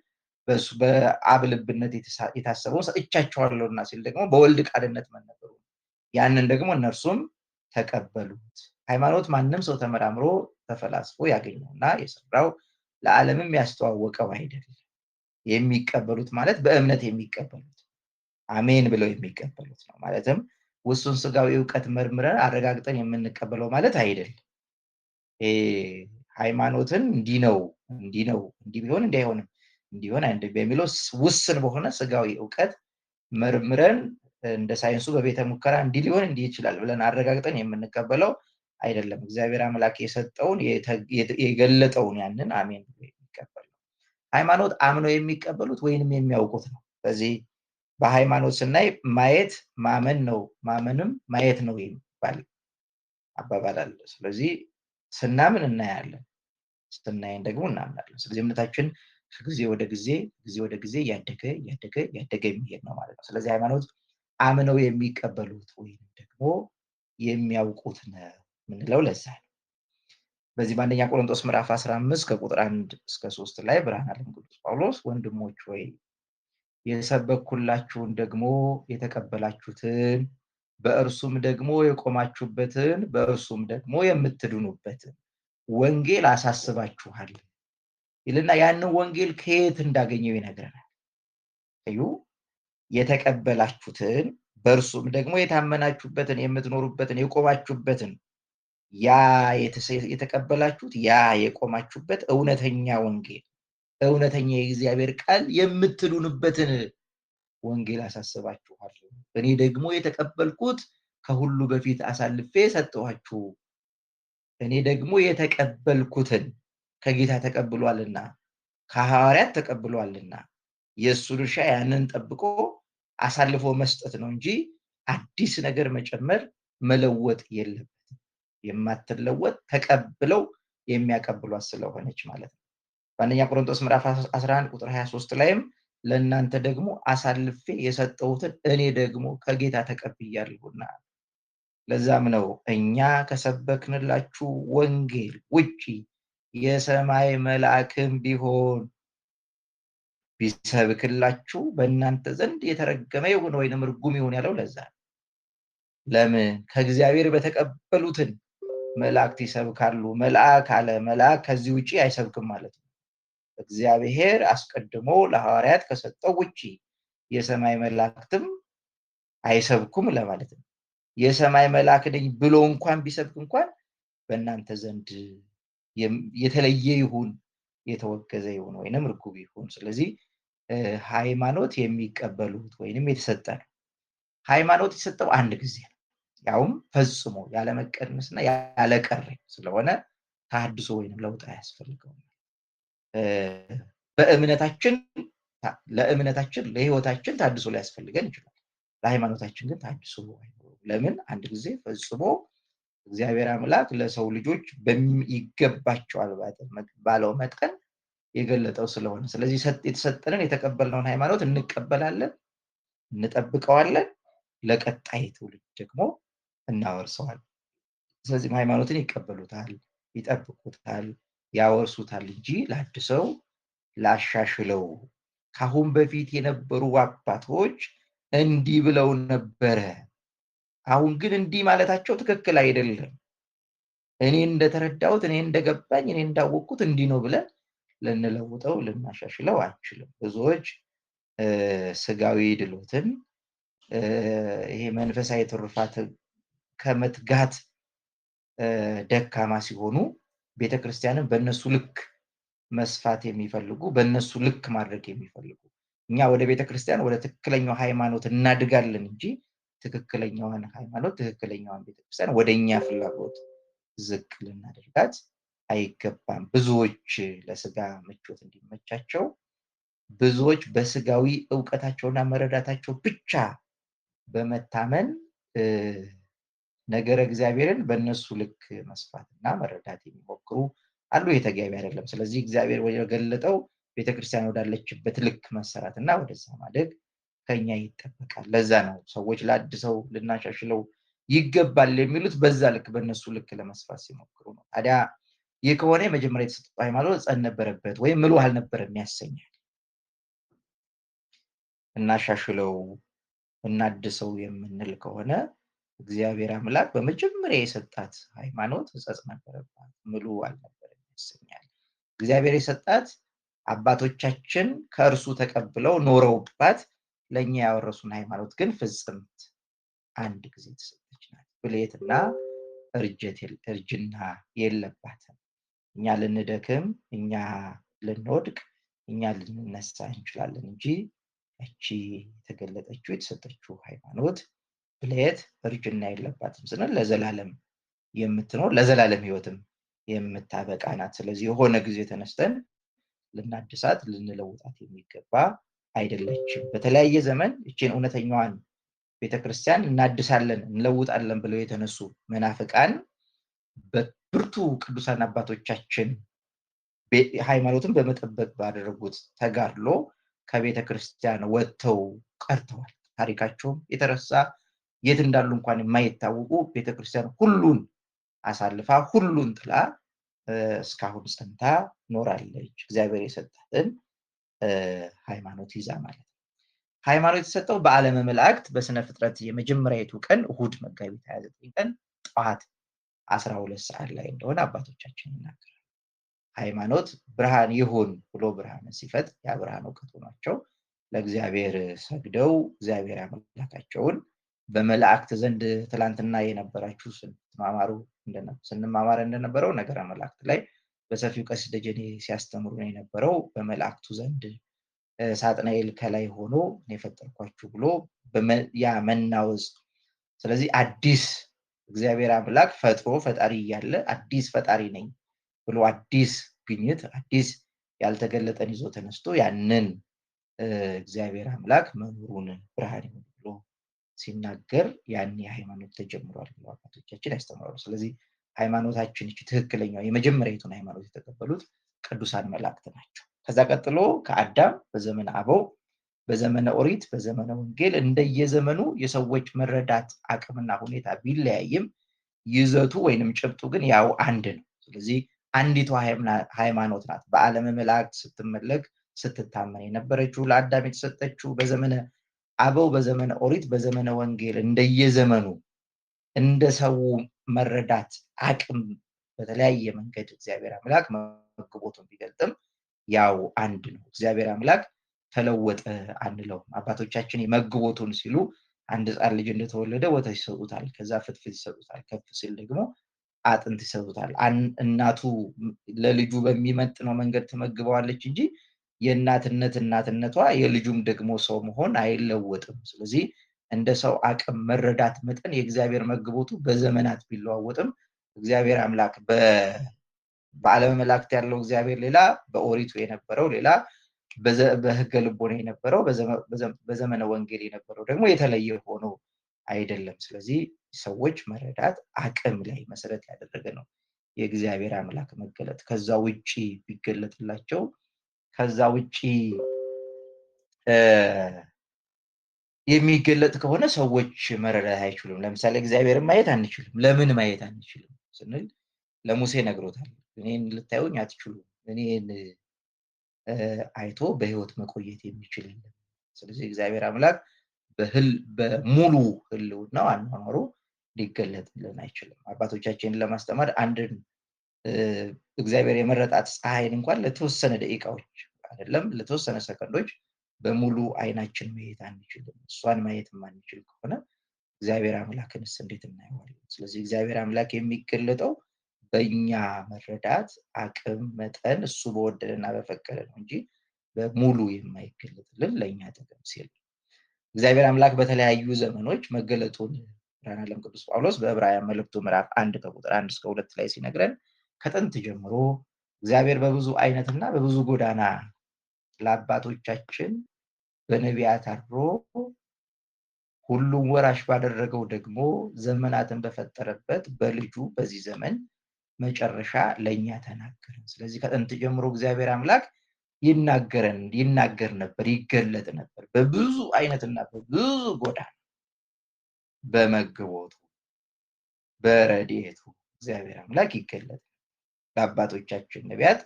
በሱ በአብ ልብነት የታሰበውን ሰጥቻቸዋለሁና ሲል ደግሞ በወልድ ቃልነት መነገሩ፣ ያንን ደግሞ እነርሱም ተቀበሉት። ሃይማኖት ማንም ሰው ተመራምሮ ተፈላስፎ ያገኘውና የሰራው ለዓለምም ያስተዋወቀው አይደለም። የሚቀበሉት ማለት በእምነት የሚቀበሉት አሜን ብለው የሚቀበሉት ነው። ማለትም ውሱን ስጋዊ እውቀት መርምረን አረጋግጠን የምንቀበለው ማለት አይደለም። ሃይማኖትን እንዲህ ነው እንዲህ ነው እንዲህ ቢሆን እንዲህ አይሆንም እንዲሆን አይደለም በሚለው ውስን በሆነ ስጋዊ እውቀት መርምረን እንደ ሳይንሱ በቤተ ሙከራ እንዲህ ሊሆን እንዲህ ይችላል ብለን አረጋግጠን የምንቀበለው አይደለም። እግዚአብሔር አምላክ የሰጠውን የገለጠውን ያንን አሜን ብሎ የሚቀበል ነው። ሃይማኖት አምነው የሚቀበሉት ወይንም የሚያውቁት ነው። በዚህ በሃይማኖት ስናይ ማየት ማመን ነው፣ ማመንም ማየት ነው የሚባል አባባል አለ። ስለዚህ ስናምን እናያለን፣ ስናይን ደግሞ እናምናለን። ስለዚህ እምነታችን ከጊዜ ወደ ጊዜ ጊዜ ወደ ጊዜ እያደገ እያደገ እያደገ የሚሄድ ነው ማለት ነው። ስለዚህ ሃይማኖት አምነው የሚቀበሉት ወይንም ደግሞ የሚያውቁት ነው የምንለው ለዛ ነው። በዚህ በአንደኛ ቆሮንቶስ ምዕራፍ 15 ከቁጥር 1 እስከ 3 ላይ ብርሃነ ዓለም ቅዱስ ጳውሎስ ወንድሞች ሆይ የሰበኩላችሁን ደግሞ የተቀበላችሁትን በእርሱም ደግሞ የቆማችሁበትን በእርሱም ደግሞ የምትድኑበትን ወንጌል አሳስባችኋል ይልና ያንን ወንጌል ከየት እንዳገኘው ይነግረናል። እዩ፣ የተቀበላችሁትን በእርሱም ደግሞ የታመናችሁበትን የምትኖሩበትን የቆማችሁበትን ያ የተቀበላችሁት ያ የቆማችሁበት እውነተኛ ወንጌል እውነተኛ የእግዚአብሔር ቃል የምትድኑበትን ወንጌል አሳስባችኋል። እኔ ደግሞ የተቀበልኩት ከሁሉ በፊት አሳልፌ ሰጠኋችሁ። እኔ ደግሞ የተቀበልኩትን ከጌታ ተቀብሏልና ከሐዋርያት ተቀብሏልና የእሱ ድርሻ ያንን ጠብቆ አሳልፎ መስጠት ነው እንጂ አዲስ ነገር መጨመር መለወጥ የለበትም። የማትለወጥ ተቀብለው የሚያቀብሏት ስለሆነች ማለት ነው። በአንደኛ ቆሮንቶስ ምዕራፍ 11 ቁጥር 23 ላይም ለእናንተ ደግሞ አሳልፌ የሰጠሁትን እኔ ደግሞ ከጌታ ተቀብያለሁና። ለዛም ነው እኛ ከሰበክንላችሁ ወንጌል ውጪ የሰማይ መልአክም ቢሆን ቢሰብክላችሁ በእናንተ ዘንድ የተረገመ ይሁን ወይንም ርጉም ይሁን ያለው ለዛ ነው። ለምን? ከእግዚአብሔር በተቀበሉትን መላእክት ይሰብካሉ። መልአክ አለ፣ መልአክ ከዚህ ውጪ አይሰብክም ማለት ነው። እግዚአብሔር አስቀድሞ ለሐዋርያት ከሰጠው ውጪ የሰማይ መላእክትም አይሰብኩም ለማለት ነው። የሰማይ መልአክ ነኝ ብሎ እንኳን ቢሰብክ እንኳን በእናንተ ዘንድ የተለየ ይሁን፣ የተወገዘ ይሁን ወይንም ርጉም ይሁን። ስለዚህ ሃይማኖት የሚቀበሉት ወይንም የተሰጠ ነው። ሃይማኖት የተሰጠው አንድ ጊዜ ነው፣ ያውም ፈጽሞ ያለ መቀነስና ያለ ቀሪ ስለሆነ ተሐድሶ ወይንም ለውጥ አያስፈልገውም። በእምነታችን ለእምነታችን ለህይወታችን ተሐድሶ ሊያስፈልገን ይችላል። ለሃይማኖታችን ግን ተሐድሶ አይኖርም። ለምን? አንድ ጊዜ ፈጽሞ እግዚአብሔር አምላክ ለሰው ልጆች ይገባቸዋል ባለው መጠን የገለጠው ስለሆነ፣ ስለዚህ የተሰጠንን የተቀበልነውን ሃይማኖት እንቀበላለን፣ እንጠብቀዋለን፣ ለቀጣይ ትውልድ ደግሞ እናወርሰዋለን። ስለዚህ ሃይማኖትን ይቀበሉታል፣ ይጠብቁታል፣ ያወርሱታል እንጂ ላድሰው ላሻሽለው ካሁን በፊት የነበሩ አባቶች እንዲህ ብለው ነበረ፣ አሁን ግን እንዲህ ማለታቸው ትክክል አይደለም፣ እኔ እንደተረዳሁት፣ እኔ እንደገባኝ፣ እኔ እንዳወቅኩት እንዲህ ነው ብለን ልንለውጠው ልናሻሽለው አንችልም። ብዙዎች ስጋዊ ድሎትን ይሄ መንፈሳዊ ትሩፋት ከመትጋት ደካማ ሲሆኑ ቤተክርስቲያንን በእነሱ ልክ መስፋት የሚፈልጉ በእነሱ ልክ ማድረግ የሚፈልጉ እኛ ወደ ቤተክርስቲያን ወደ ትክክለኛው ሃይማኖት እናድጋለን እንጂ ትክክለኛዋን ሃይማኖት ትክክለኛዋን ቤተክርስቲያን ወደኛ ፍላጎት ዝቅ ልናደርጋት አይገባም። ብዙዎች ለስጋ ምቾት እንዲመቻቸው ብዙዎች በስጋዊ እውቀታቸውና መረዳታቸው ብቻ በመታመን ነገረ እግዚአብሔርን በእነሱ ልክ መስፋትና መረዳት የሚሞክሩ አሉ። ይሄ ተገቢ አይደለም። ስለዚህ እግዚአብሔር ወደ ገለጠው ቤተክርስቲያን ወዳለችበት ልክ መሰራት እና ወደዛ ማደግ ከኛ ይጠበቃል። ለዛ ነው ሰዎች ላድሰው ልናሻሽለው ይገባል የሚሉት፣ በዛ ልክ በእነሱ ልክ ለመስፋት ሲሞክሩ ነው። ታዲያ ይህ ከሆነ የመጀመሪያ የተሰጠው ሃይማኖት ጸን ነበረበት ወይም ምሉዕ አልነበረም ያሰኛል። እናሻሽለው እናድሰው የምንል ከሆነ እግዚአብሔር አምላክ በመጀመሪያ የሰጣት ሃይማኖት ሕጸጽ ነበረባት፣ ምሉዕ አልነበረም ያሰኛል። እግዚአብሔር የሰጣት አባቶቻችን ከእርሱ ተቀብለው ኖረውባት ለእኛ ያወረሱን ሃይማኖት ግን ፍጽምት አንድ ጊዜ የተሰጠች ናት። ብልየትና እርጅና የለባትም። እኛ ልንደክም፣ እኛ ልንወድቅ፣ እኛ ልንነሳ እንችላለን እንጂ ያቺ የተገለጠችው የተሰጠችው ሃይማኖት ብልየት እርጅና የለባትም ስንል ለዘላለም የምትኖር ለዘላለም ሕይወትም የምታበቃ ናት። ስለዚህ የሆነ ጊዜ ተነስተን ልናድሳት ልንለውጣት የሚገባ አይደለችም። በተለያየ ዘመን እችን እውነተኛዋን ቤተክርስቲያን እናድሳለን እንለውጣለን ብለው የተነሱ መናፍቃን በብርቱ ቅዱሳን አባቶቻችን ሃይማኖትን በመጠበቅ ባደረጉት ተጋድሎ ከቤተ ክርስቲያን ወጥተው ቀርተዋል። ታሪካቸውም የተረሳ፣ የት እንዳሉ እንኳን የማይታወቁ፣ ቤተክርስቲያን ሁሉን አሳልፋ ሁሉን ጥላ እስካሁን ጸንታ ኖራለች። እግዚአብሔር የሰጣትን ሃይማኖት ይዛ ማለት ነው። ሃይማኖት የተሰጠው በዓለመ መላእክት በስነ ፍጥረት የመጀመሪያይቱ ቀን እሁድ መጋቢት 29 ቀን ጠዋት 12 ሰዓት ላይ እንደሆነ አባቶቻችን ይናገራሉ። ሃይማኖት ብርሃን ይሁን ብሎ ብርሃንን ሲፈጥር ያ ብርሃን እውቀት ሆኗቸው ለእግዚአብሔር ሰግደው እግዚአብሔር አምላካቸውን በመላእክት ዘንድ ትላንትና የነበራችሁ ስንማማር እንደነበረው ነገረ መላእክት ላይ በሰፊው ቀሲስ ደጀኔ ሲያስተምሩ ነው የነበረው። በመላእክቱ ዘንድ ሳጥናኤል ከላይ ሆኖ እኔ የፈጠርኳችሁ ብሎ ያ መናወዝ፣ ስለዚህ አዲስ እግዚአብሔር አምላክ ፈጥሮ ፈጣሪ እያለ አዲስ ፈጣሪ ነኝ ብሎ አዲስ ግኝት አዲስ ያልተገለጠን ይዞ ተነስቶ ያንን እግዚአብሔር አምላክ መኖሩን ብርሃን ይሁን ብሎ ሲናገር ያን የሃይማኖት ተጀምሯል ብለው አባቶቻችን ያስተምራሉ። ስለዚህ ሃይማኖታችን እቺ ትክክለኛው የመጀመሪያዊቱን ሃይማኖት የተቀበሉት ቅዱሳን መላእክት ናቸው። ከዛ ቀጥሎ ከአዳም በዘመነ አበው፣ በዘመነ ኦሪት፣ በዘመነ ወንጌል እንደየዘመኑ የሰዎች መረዳት አቅምና ሁኔታ ቢለያይም ይዘቱ ወይንም ጭብጡ ግን ያው አንድ ነው። ስለዚህ አንዲቷ ሃይማኖት ናት። በዓለመ መላእክት ስትመለክ ስትታመን የነበረችው፣ ለአዳም የተሰጠችው፣ በዘመነ አበው፣ በዘመነ ኦሪት፣ በዘመነ ወንጌል እንደየዘመኑ እንደ ሰው መረዳት አቅም በተለያየ መንገድ እግዚአብሔር አምላክ መግቦቱን ቢገልጥም ያው አንድ ነው። እግዚአብሔር አምላክ ተለወጠ አንለውም። አባቶቻችን መግቦቱን ሲሉ አንድ ሕፃን ልጅ እንደተወለደ ወተት ይሰጡታል፣ ከዛ ፍትፍት ይሰጡታል፣ ከፍ ሲል ደግሞ አጥንት ይሰጡታል። እናቱ ለልጁ በሚመጥነው መንገድ ትመግበዋለች እንጂ የእናትነት እናትነቷ የልጁም ደግሞ ሰው መሆን አይለወጥም። ስለዚህ እንደ ሰው አቅም መረዳት መጠን የእግዚአብሔር መግቦቱ በዘመናት ቢለዋወጥም እግዚአብሔር አምላክ በዓለመ መላእክት ያለው እግዚአብሔር ሌላ፣ በኦሪቱ የነበረው ሌላ፣ በሕገ ልቦና የነበረው፣ በዘመነ ወንጌል የነበረው ደግሞ የተለየ ሆኖ አይደለም። ስለዚህ ሰዎች መረዳት አቅም ላይ መሰረት ያደረገ ነው የእግዚአብሔር አምላክ መገለጥ። ከዛ ውጪ ቢገለጥላቸው፣ ከዛ ውጪ የሚገለጥ ከሆነ ሰዎች መረዳት አይችሉም። ለምሳሌ እግዚአብሔርን ማየት አንችልም። ለምን ማየት አንችልም ስንል ለሙሴ ነግሮታል። እኔን ልታዩኝ አትችሉም፣ እኔን አይቶ በህይወት መቆየት የሚችል የለም። ስለዚህ እግዚአብሔር አምላክ በሙሉ ህልውናው አኗኗሩ ሊገለጥልን አይችልም። አባቶቻችንን ለማስተማር አንድን እግዚአብሔር የመረጣት ፀሐይን እንኳን ለተወሰነ ደቂቃዎች አይደለም ለተወሰነ ሰከንዶች በሙሉ አይናችን ማየት አንችልም። እሷን ማየት የማንችል ከሆነ እግዚአብሔር አምላክንስ እንዴት እናየዋለን? ስለዚህ እግዚአብሔር አምላክ የሚገለጠው በእኛ መረዳት አቅም መጠን እሱ በወደደና በፈቀደ ነው እንጂ በሙሉ የማይገለጥልን ለእኛ ጥቅም ሲል። እግዚአብሔር አምላክ በተለያዩ ዘመኖች መገለጡን ብርሃነ ዓለም ቅዱስ ጳውሎስ በዕብራውያን መልእክቱ ምዕራፍ 1 ከቁጥር 1 እስከ 2 ላይ ሲነግረን ከጥንት ጀምሮ እግዚአብሔር በብዙ አይነትና በብዙ ጎዳና ለአባቶቻችን በነቢያት አድሮ ሁሉም ወራሽ ባደረገው ደግሞ ዘመናትን በፈጠረበት በልጁ በዚህ ዘመን መጨረሻ ለእኛ ተናገረን። ስለዚህ ከጥንት ጀምሮ እግዚአብሔር አምላክ ይናገር ነበር፣ ይገለጥ ነበር በብዙ አይነትና በብዙ ጎዳና፣ በመግቦቱ በረድኤቱ እግዚአብሔር አምላክ ይገለጥ ለአባቶቻችን ነቢያት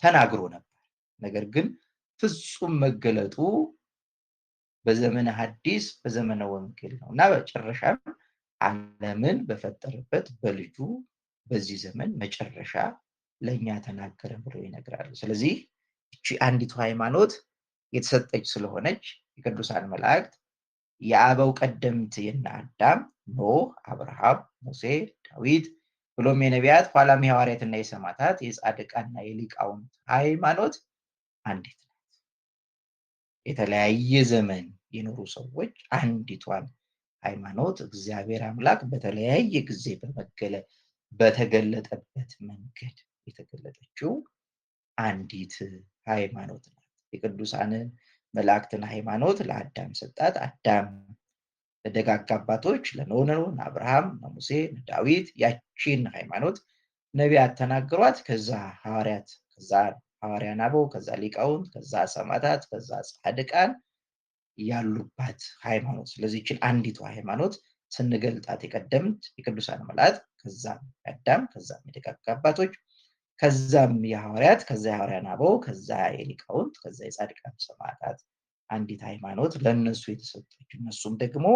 ተናግሮ ነበር። ነገር ግን ፍጹም መገለጡ በዘመነ ሐዲስ በዘመነ ወንጌል ነው እና በመጨረሻም ዓለምን በፈጠረበት በልጁ በዚህ ዘመን መጨረሻ ለእኛ ተናገረን ብሎ ይነግራሉ። ስለዚህ እቺ አንዲቱ ሃይማኖት የተሰጠች ስለሆነች የቅዱሳን መላእክት፣ የአበው ቀደምት የነ አዳም፣ ኖህ፣ አብርሃም፣ ሙሴ፣ ዳዊት ብሎም የነቢያት ኋላም የሐዋርያትና የሰማዕታት የጻድቃንና የሊቃውንት ሃይማኖት አንዲት ናት። የተለያየ ዘመን የኖሩ ሰዎች አንዲቷን ሃይማኖት እግዚአብሔር አምላክ በተለያየ ጊዜ በተገለጠበት መንገድ የተገለጠችው አንዲት ሃይማኖት ናት። የቅዱሳንን መላእክትን ሃይማኖት ለአዳም ሰጣት። አዳም ለደጋግ አባቶች ለኖህ፣ ለአብርሃም፣ ለሙሴ፣ ለዳዊት ያቺን ሃይማኖት ነቢያት ተናግሯት፣ ከዛ ሐዋርያት፣ ከዛ ሐዋርያን አበው፣ ከዛ ሊቃውንት፣ ከዛ ሰማዕታት፣ ከዛ ጻድቃን ያሉባት ሃይማኖት። ስለዚህ ይህችን አንዲቷ ሃይማኖት ስንገልጣት የቀደምት የቅዱሳን መላእክት፣ ከዛም የአዳም፣ ከዛም የደጋግ አባቶች፣ ከዛም የሐዋርያት፣ ከዛ የሐዋርያን አበው፣ ከዛ የሊቃውንት፣ ከዛ የጻድቃን ሰማዕታት አንዲት ሃይማኖት ለነሱ የተሰጠች፣ እነሱም ደግሞ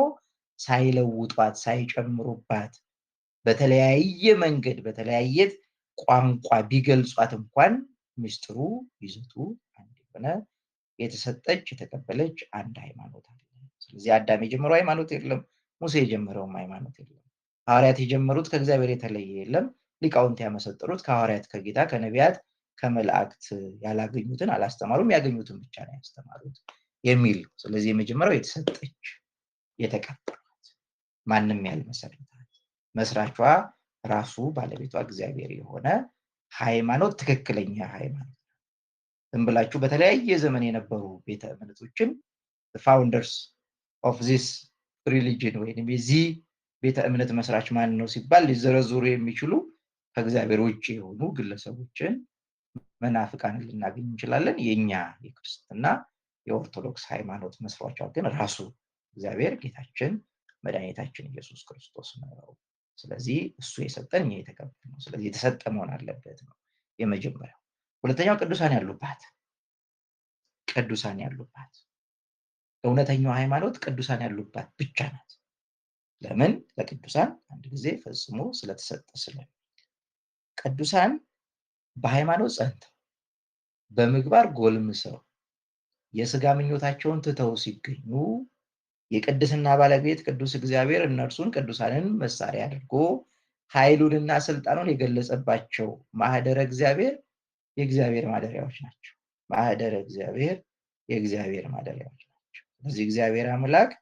ሳይለውጧት ሳይጨምሩባት በተለያየ መንገድ በተለያየ ቋንቋ ቢገልጿት እንኳን ምስጢሩ ይዘቱ አንድ የሆነ የተሰጠች የተቀበለች አንድ ሃይማኖት አለ። ስለዚህ አዳም የጀመረው ሃይማኖት የለም፣ ሙሴ የጀመረውም ሃይማኖት የለም፣ ሐዋርያት የጀመሩት ከእግዚአብሔር የተለየ የለም፣ ሊቃውንት ያመሰጠሩት ከሐዋርያት ከጌታ ከነቢያት ከመላእክት ያላገኙትን አላስተማሩም፣ ያገኙትን ብቻ ነው ያስተማሩት የሚል። ስለዚህ የመጀመሪያው የተሰጠች የተቀበሏት ማንም ያልመሰረታት መስራቿ ራሱ ባለቤቷ እግዚአብሔር የሆነ ሃይማኖት ትክክለኛ ሃይማኖት። ዝም ብላችሁ በተለያየ ዘመን የነበሩ ቤተ እምነቶችን founders of this religion ወይም የዚህ ቤተ እምነት መስራች ማን ነው ሲባል ሊዘረዝሩ የሚችሉ ከእግዚአብሔር ውጭ የሆኑ ግለሰቦችን መናፍቃንን ልናገኝ እንችላለን። የኛ የክርስትና የኦርቶዶክስ ሃይማኖት መስራቿ ግን ራሱ እግዚአብሔር ጌታችን መድኃኒታችን ኢየሱስ ክርስቶስ ነው። ስለዚህ እሱ የሰጠን እኛ የተቀበልነው። ስለዚህ የተሰጠ መሆን አለበት ነው የመጀመሪያው። ሁለተኛው ቅዱሳን ያሉባት፣ ቅዱሳን ያሉባት እውነተኛው ሃይማኖት ቅዱሳን ያሉባት ብቻ ናት። ለምን? ለቅዱሳን አንድ ጊዜ ፈጽሞ ስለተሰጠ። ስለሚል ቅዱሳን በሃይማኖት ጸንተው በምግባር ጎልምሰው የስጋ ምኞታቸውን ትተው ሲገኙ የቅድስና ባለቤት ቅዱስ እግዚአብሔር እነርሱን ቅዱሳንን መሳሪያ አድርጎ ኃይሉንና ስልጣኑን የገለጸባቸው ማህደረ እግዚአብሔር የእግዚአብሔር ማደሪያዎች ናቸው። ማህደረ እግዚአብሔር የእግዚአብሔር ማደሪያዎች ናቸው። ስለዚህ እግዚአብሔር አምላክ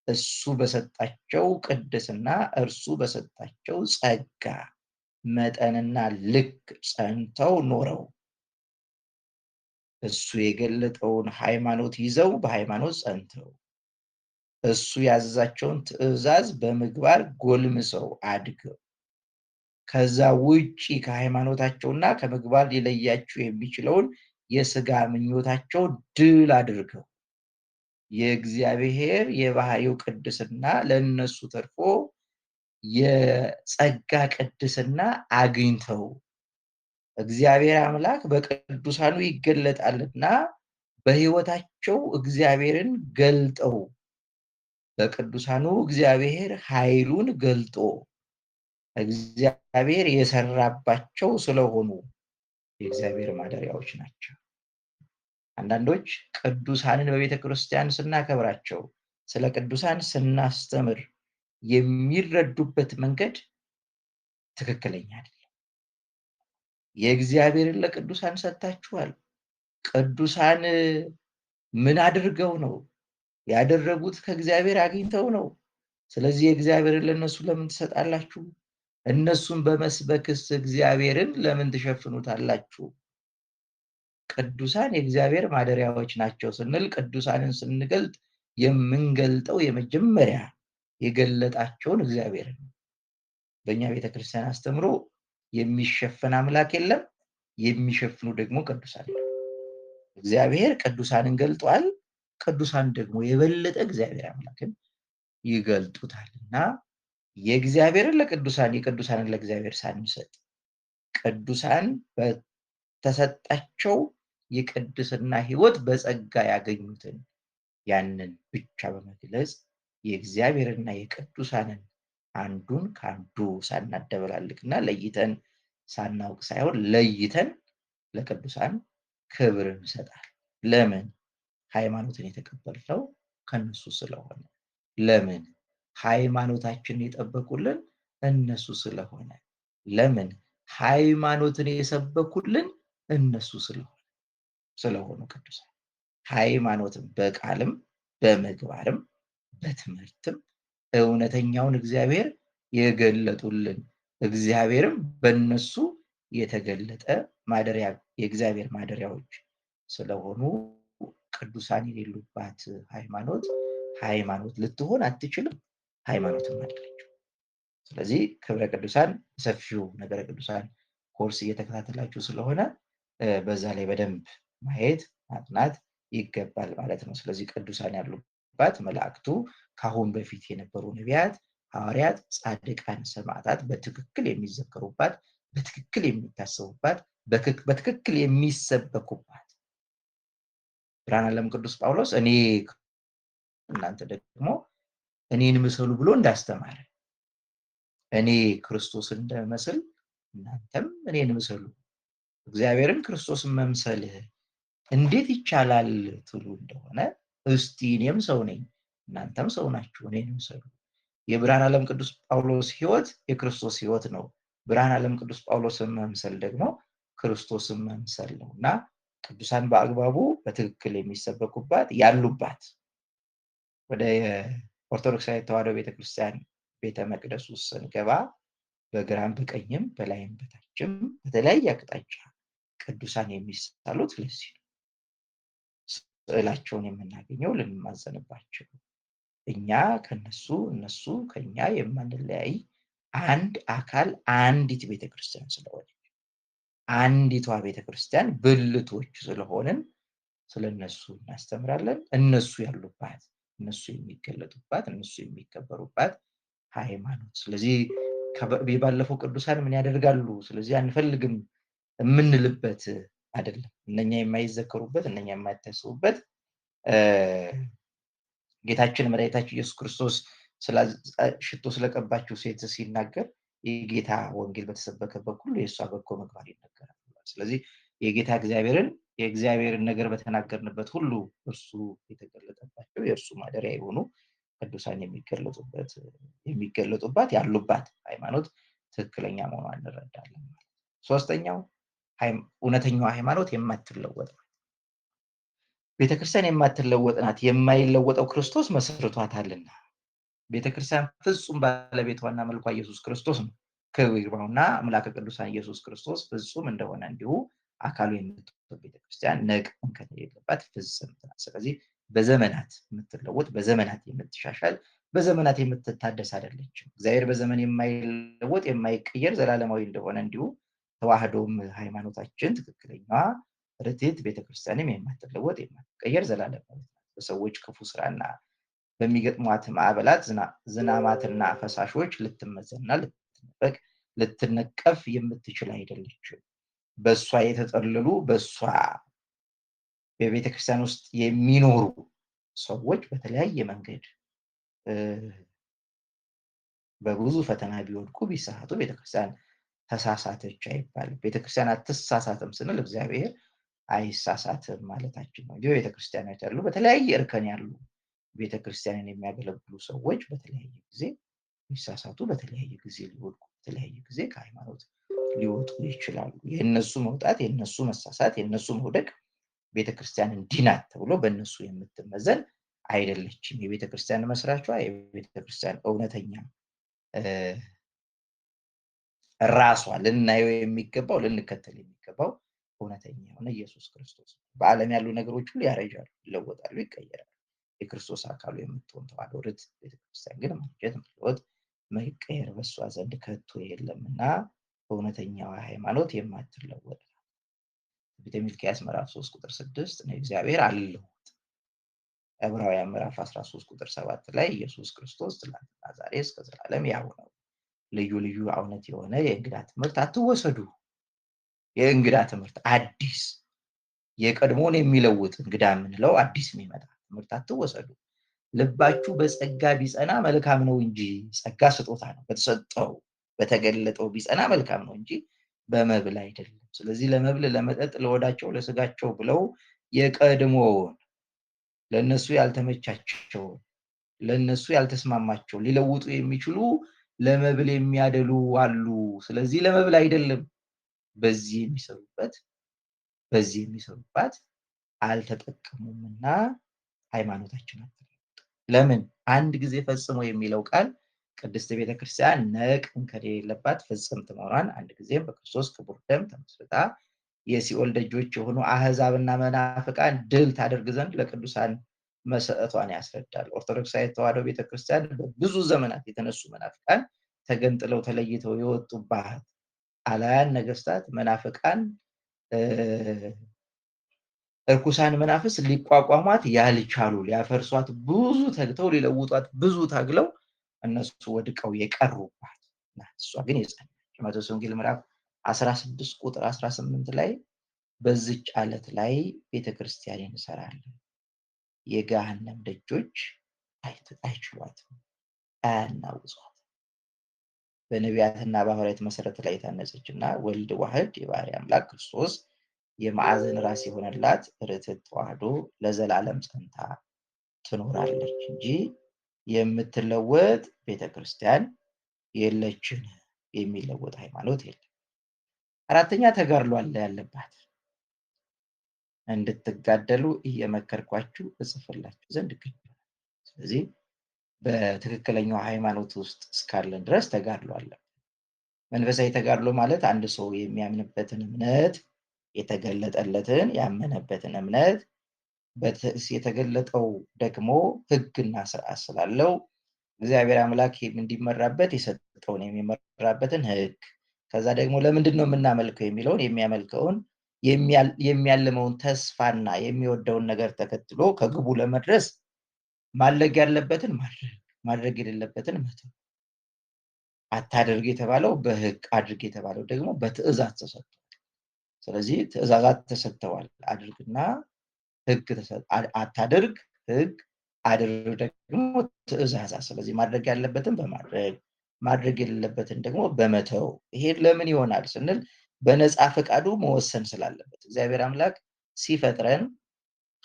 እሱ በሰጣቸው ቅድስና እርሱ በሰጣቸው ጸጋ መጠንና ልክ ጸንተው ኖረው እሱ የገለጠውን ሃይማኖት ይዘው በሃይማኖት ጸንተው እሱ ያዘዛቸውን ትእዛዝ በምግባር ጎልምሰው አድገው ከዛ ውጪ ከሃይማኖታቸውና ከምግባር ሊለያቸው የሚችለውን የስጋ ምኞታቸው ድል አድርገው የእግዚአብሔር የባህሪው ቅድስና ለነሱ ተርፎ የጸጋ ቅድስና አግኝተው እግዚአብሔር አምላክ በቅዱሳኑ ይገለጣልና በህይወታቸው እግዚአብሔርን ገልጠው በቅዱሳኑ እግዚአብሔር ኃይሉን ገልጦ እግዚአብሔር የሰራባቸው ስለሆኑ የእግዚአብሔር ማደሪያዎች ናቸው። አንዳንዶች ቅዱሳንን በቤተክርስቲያን ስናከብራቸው ስለ ቅዱሳን ስናስተምር የሚረዱበት መንገድ ትክክለኛ አይደለም። የእግዚአብሔርን ለቅዱሳን ሰጥታችኋል። ቅዱሳን ምን አድርገው ነው ያደረጉት? ከእግዚአብሔር አግኝተው ነው። ስለዚህ የእግዚአብሔርን ለነሱ ለምን ትሰጣላችሁ? እነሱን በመስበክስ እግዚአብሔርን ለምን ትሸፍኑታላችሁ? ቅዱሳን የእግዚአብሔር ማደሪያዎች ናቸው ስንል ቅዱሳንን ስንገልጥ የምንገልጠው የመጀመሪያ የገለጣቸውን እግዚአብሔርን ነው። በእኛ ቤተክርስቲያን አስተምሮ የሚሸፈን አምላክ የለም፣ የሚሸፍኑ ደግሞ ቅዱሳን የለም። እግዚአብሔር ቅዱሳንን ገልጧል። ቅዱሳን ደግሞ የበለጠ እግዚአብሔር አምላክን ይገልጡታል። እና የእግዚአብሔርን ለቅዱሳን የቅዱሳንን ለእግዚአብሔር ሳንሰጥ ቅዱሳን በተሰጣቸው የቅድስና ሕይወት በጸጋ ያገኙትን ያንን ብቻ በመግለጽ የእግዚአብሔርና የቅዱሳንን አንዱን ከአንዱ ሳናደበላልቅና ለይተን ሳናውቅ ሳይሆን ለይተን ለቅዱሳን ክብር እንሰጣል። ለምን? ሃይማኖትን የተቀበልነው ከነሱ ስለሆነ። ለምን? ሃይማኖታችንን የጠበቁልን እነሱ ስለሆነ። ለምን? ሃይማኖትን የሰበኩልን እነሱ ስለሆኑ ቅዱሳን ሃይማኖትን በቃልም በምግባርም በትምህርትም እውነተኛውን እግዚአብሔር የገለጡልን፣ እግዚአብሔርም በእነሱ የተገለጠ ማደሪያ የእግዚአብሔር ማደሪያዎች ስለሆኑ ቅዱሳን የሌሉባት ሃይማኖት ሃይማኖት ልትሆን አትችልም፣ ሃይማኖትም አይደለችም። ስለዚህ ክብረ ቅዱሳን ሰፊው ነገረ ቅዱሳን ኮርስ እየተከታተላችሁ ስለሆነ በዛ ላይ በደንብ ማየት ማጥናት ይገባል ማለት ነው። ስለዚህ ቅዱሳን ያሉባት መላእክቱ፣ ከአሁን በፊት የነበሩ ነቢያት፣ ሐዋርያት፣ ጻድቃን፣ ሰማዕታት በትክክል የሚዘከሩባት፣ በትክክል የሚታሰቡባት፣ በትክክል የሚሰበኩባት። ብርሃነ ዓለም ቅዱስ ጳውሎስ እኔ እናንተ ደግሞ እኔን ምሰሉ ብሎ እንዳስተማረ፣ እኔ ክርስቶስን እንደመስል እናንተም እኔን ምሰሉ፣ እግዚአብሔርን ክርስቶስን መምሰል እንዴት ይቻላል ትሉ እንደሆነ እስቲ እኔም ሰው ነኝ እናንተም ሰው ናችሁ፣ እኔን ምሰሉ። የብርሃነ ዓለም ቅዱስ ጳውሎስ ሕይወት የክርስቶስ ሕይወት ነው። ብርሃነ ዓለም ቅዱስ ጳውሎስን መምሰል ደግሞ ክርስቶስን መምሰል ነው። እና ቅዱሳን በአግባቡ በትክክል የሚሰበኩባት ያሉባት፣ ወደ ኦርቶዶክሳዊ ተዋሕዶ ቤተክርስቲያን ቤተ መቅደስ ውስጥ ስንገባ በግራም በቀኝም በላይም በታችም በተለያየ አቅጣጫ ቅዱሳን የሚሳሉት ለዚህ ነው። ስዕላቸውን የምናገኘው ልንማዘንባቸው፣ እኛ ከነሱ እነሱ ከኛ የማንለያይ አንድ አካል አንዲት ቤተክርስቲያን ስለሆነች፣ አንዲቷ ቤተክርስቲያን ብልቶች ስለሆንን ስለነሱ እናስተምራለን። እነሱ ያሉባት፣ እነሱ የሚገለጡባት፣ እነሱ የሚከበሩባት ሃይማኖት። ስለዚህ ባለፈው ቅዱሳን ምን ያደርጋሉ ስለዚህ አንፈልግም የምንልበት አይደለም። እነኛ የማይዘከሩበት፣ እነኛ የማይታሰቡበት፣ ጌታችን መድኃኒታችን ኢየሱስ ክርስቶስ ሽቶ ስለቀባችው ሴት ሲናገር የጌታ ወንጌል በተሰበከበት ሁሉ የእሷ በጎ ምግባር ይነገራል። ስለዚህ የጌታ እግዚአብሔርን የእግዚአብሔርን ነገር በተናገርንበት ሁሉ እርሱ የተገለጠባቸው የእርሱ ማደሪያ የሆኑ ቅዱሳን የሚገለጡባት ያሉባት ሃይማኖት ትክክለኛ መሆኗን እንረዳለን ማለት ነው። ሶስተኛው፣ እውነተኛዋ ሃይማኖት የማትለወጥ ናት። ቤተክርስቲያን የማትለወጥ ናት። የማይለወጠው ክርስቶስ መስርቷታልና። ቤተክርስቲያን ፍጹም ባለቤቷና መልኳ ኢየሱስ ክርስቶስ ነው። ክብር ይግባውና አምላከ ቅዱሳን ኢየሱስ ክርስቶስ ፍጹም እንደሆነ እንዲሁ አካሉ የምትሆን ቤተክርስቲያን ነቅ እንከን የሌለባት ፍጽምት ናት። ስለዚህ በዘመናት የምትለወጥ፣ በዘመናት የምትሻሻል፣ በዘመናት የምትታደስ አይደለችም። እግዚአብሔር በዘመን የማይለወጥ የማይቀየር ዘላለማዊ እንደሆነ እንዲሁ ተዋህዶም ሃይማኖታችን ትክክለኛዋ ርትዕት ቤተክርስቲያንም የማትለወጥ የማትቀየር ዘላለማዊ ናት። በሰዎች ክፉ ስራና በሚገጥሟት ማዕበላት፣ ዝናማትና ፈሳሾች ልትመዘንና ልትነበቅ ልትነቀፍ የምትችል አይደለችም። በእሷ የተጠለሉ፣ በእሷ በቤተክርስቲያን ውስጥ የሚኖሩ ሰዎች በተለያየ መንገድ በብዙ ፈተና ቢወድቁ ቢሳሳቱ ቤተክርስቲያን ተሳሳተች አይባልም። ቤተክርስቲያን አትሳሳትም ስንል እግዚአብሔር አይሳሳትም ማለታችን ነው እንጂ ቤተክርስቲያናት ያሉ በተለያየ እርከን ያሉ ቤተክርስቲያንን የሚያገለግሉ ሰዎች በተለያየ ጊዜ ሊሳሳቱ፣ በተለያየ ጊዜ ሊወድቁ፣ በተለያየ ጊዜ ከሃይማኖት ሊወጡ ይችላሉ። የእነሱ መውጣት፣ የእነሱ መሳሳት፣ የእነሱ መውደቅ ቤተክርስቲያን እንዲህ ናት ተብሎ በእነሱ የምትመዘን አይደለችም። የቤተክርስቲያን መስራቿ፣ የቤተክርስቲያን እውነተኛ ራሷ ልናየው የሚገባው ልንከተል የሚገባው እውነተኛ የሆነ ኢየሱስ ክርስቶስ ነው። በዓለም ያሉ ነገሮች ሁሉ ያረጃሉ፣ ይለወጣሉ፣ ይቀየራሉ። የክርስቶስ አካሉ የምትሆን ተዋሕዶ ርትዕት ቤተክርስቲያን ግን ማርጀት፣ መለወጥ፣ መቀየር በእሷ ዘንድ ከቶ የለምና እውነተኛዋ ሃይማኖት የማትለወጥ። ትንቢተ ሚልክያስ ምዕራፍ 3 ቁጥር 6 እኔ እግዚአብሔር አልለወጥም። ዕብራውያን ምዕራፍ 13 ቁጥር 7 ላይ ኢየሱስ ክርስቶስ ትላንትና ዛሬ እስከ ዘላለም ያው ነው። ልዩ ልዩ እውነት የሆነ የእንግዳ ትምህርት አትወሰዱ። የእንግዳ ትምህርት አዲስ የቀድሞን የሚለውጥ እንግዳ የምንለው አዲስ የሚመጣ ትምህርት አትወሰዱ። ልባችሁ በጸጋ ቢጸና መልካም ነው እንጂ፣ ጸጋ ስጦታ ነው፣ በተሰጠው በተገለጠው ቢጸና መልካም ነው እንጂ በመብል አይደለም። ስለዚህ ለመብል ለመጠጥ ለወዳቸው ለስጋቸው ብለው የቀድሞውን ለነሱ ያልተመቻቸውን ለነሱ ያልተስማማቸው ሊለውጡ የሚችሉ ለመብል የሚያደሉ አሉ። ስለዚህ ለመብል አይደለም፣ በዚህ የሚሰሩበት በዚህ የሚሰሩባት አልተጠቀሙምና ሃይማኖታችን አትለወጥም። ለምን አንድ ጊዜ ፈጽሞ የሚለው ቃል ቅድስት ቤተክርስቲያን ነቅ እንከን የሌለባት ፍጽምት መሆኗን አንድ ጊዜም በክርስቶስ ክቡር ደም ተመስርታ የሲኦል ደጆች የሆኑ አህዛብና መናፍቃን ድል ታደርግ ዘንድ ለቅዱሳን መሰጠቷን ያስረዳል። ኦርቶዶክሳዊት ተዋሕዶ ቤተክርስቲያን በብዙ ዘመናት የተነሱ መናፍቃን ተገንጥለው ተለይተው የወጡባት አላያን ነገስታት መናፍቃን እርኩሳን መናፍስ ሊቋቋሟት ያልቻሉ ሊያፈርሷት ብዙ ተግተው ሊለውጧት ብዙ ታግለው እነሱ ወድቀው የቀሩባት ናት። እሷ ግን የጸናች። ማቴዎስ ወንጌል ምዕራፍ 16 ቁጥር 18 ላይ በዚች አለት ላይ ቤተክርስቲያኔን እሰራለሁ፣ የገሃነም ደጆች አይችሏትም፣ አያናውጿትም። በነቢያትና በሐዋርያት መሰረት ላይ የታነጸች እና ወልድ ዋህድ የባህሪ አምላክ ክርስቶስ የማዕዘን ራስ የሆነላት ርትዕት ተዋሕዶ ለዘላለም ጸንታ ትኖራለች እንጂ የምትለወጥ ቤተክርስቲያን የለችን። የሚለወጥ ሃይማኖት የለም። አራተኛ ተጋድሎ አለ ያለባት። እንድትጋደሉ እየመከርኳችሁ እጽፍላችሁ ዘንድ ግድ ነው። ስለዚህ በትክክለኛው ሃይማኖት ውስጥ እስካለን ድረስ ተጋድሎ አለ። መንፈሳዊ ተጋድሎ ማለት አንድ ሰው የሚያምንበትን እምነት የተገለጠለትን ያመነበትን እምነት የተገለጠው ደግሞ ሕግና ስርዓት ስላለው እግዚአብሔር አምላክ እንዲመራበት የሰጠውን የሚመራበትን ሕግ፣ ከዛ ደግሞ ለምንድን ነው የምናመልከው የሚለውን የሚያመልከውን የሚያልመውን ተስፋና የሚወደውን ነገር ተከትሎ ከግቡ ለመድረስ ማድረግ ያለበትን ማድረግ፣ ማድረግ የሌለበትን መተው። አታድርግ የተባለው በሕግ፣ አድርግ የተባለው ደግሞ በትእዛዝ ተሰጥቷል። ስለዚህ ትእዛዛት ተሰጥተዋል። አድርግና ሕግ፣ አታድርግ ሕግ፣ አድርግ ደግሞ ትእዛዛት። ስለዚህ ማድረግ ያለበትን በማድረግ ማድረግ የሌለበትን ደግሞ በመተው። ይሄ ለምን ይሆናል ስንል በነፃ ፈቃዱ መወሰን ስላለበት እግዚአብሔር አምላክ ሲፈጥረን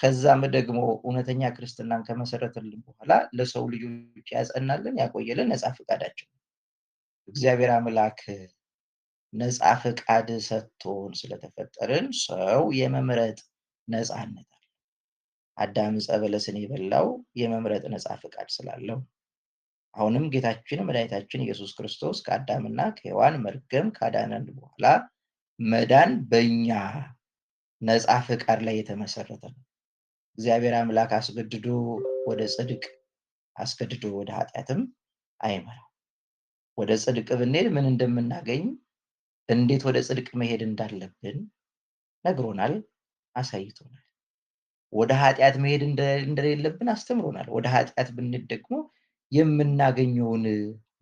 ከዛም ደግሞ እውነተኛ ክርስትናን ከመሰረተልን በኋላ ለሰው ልጆች ያጸናልን ያቆየልን ነፃ ፈቃዳችን። እግዚአብሔር አምላክ ነፃ ፈቃድ ሰጥቶን ስለተፈጠርን ሰው የመምረጥ ነፃነት አለ። አዳም ዕፀ በለስን የበላው የመምረጥ ነፃ ፈቃድ ስላለው፣ አሁንም ጌታችን መድኃኒታችን ኢየሱስ ክርስቶስ ከአዳምና ከሔዋን መርገም ካዳነን በኋላ መዳን በእኛ ነፃ ፈቃድ ላይ የተመሰረተ ነው። እግዚአብሔር አምላክ አስገድዶ ወደ ጽድቅ አስገድዶ ወደ ኃጢአትም አይመራም። ወደ ጽድቅ ብንሄድ ምን እንደምናገኝ እንዴት ወደ ጽድቅ መሄድ እንዳለብን ነግሮናል፣ አሳይቶናል። ወደ ኃጢአት መሄድ እንደሌለብን አስተምሮናል። ወደ ኃጢአት ብንሄድ ደግሞ የምናገኘውን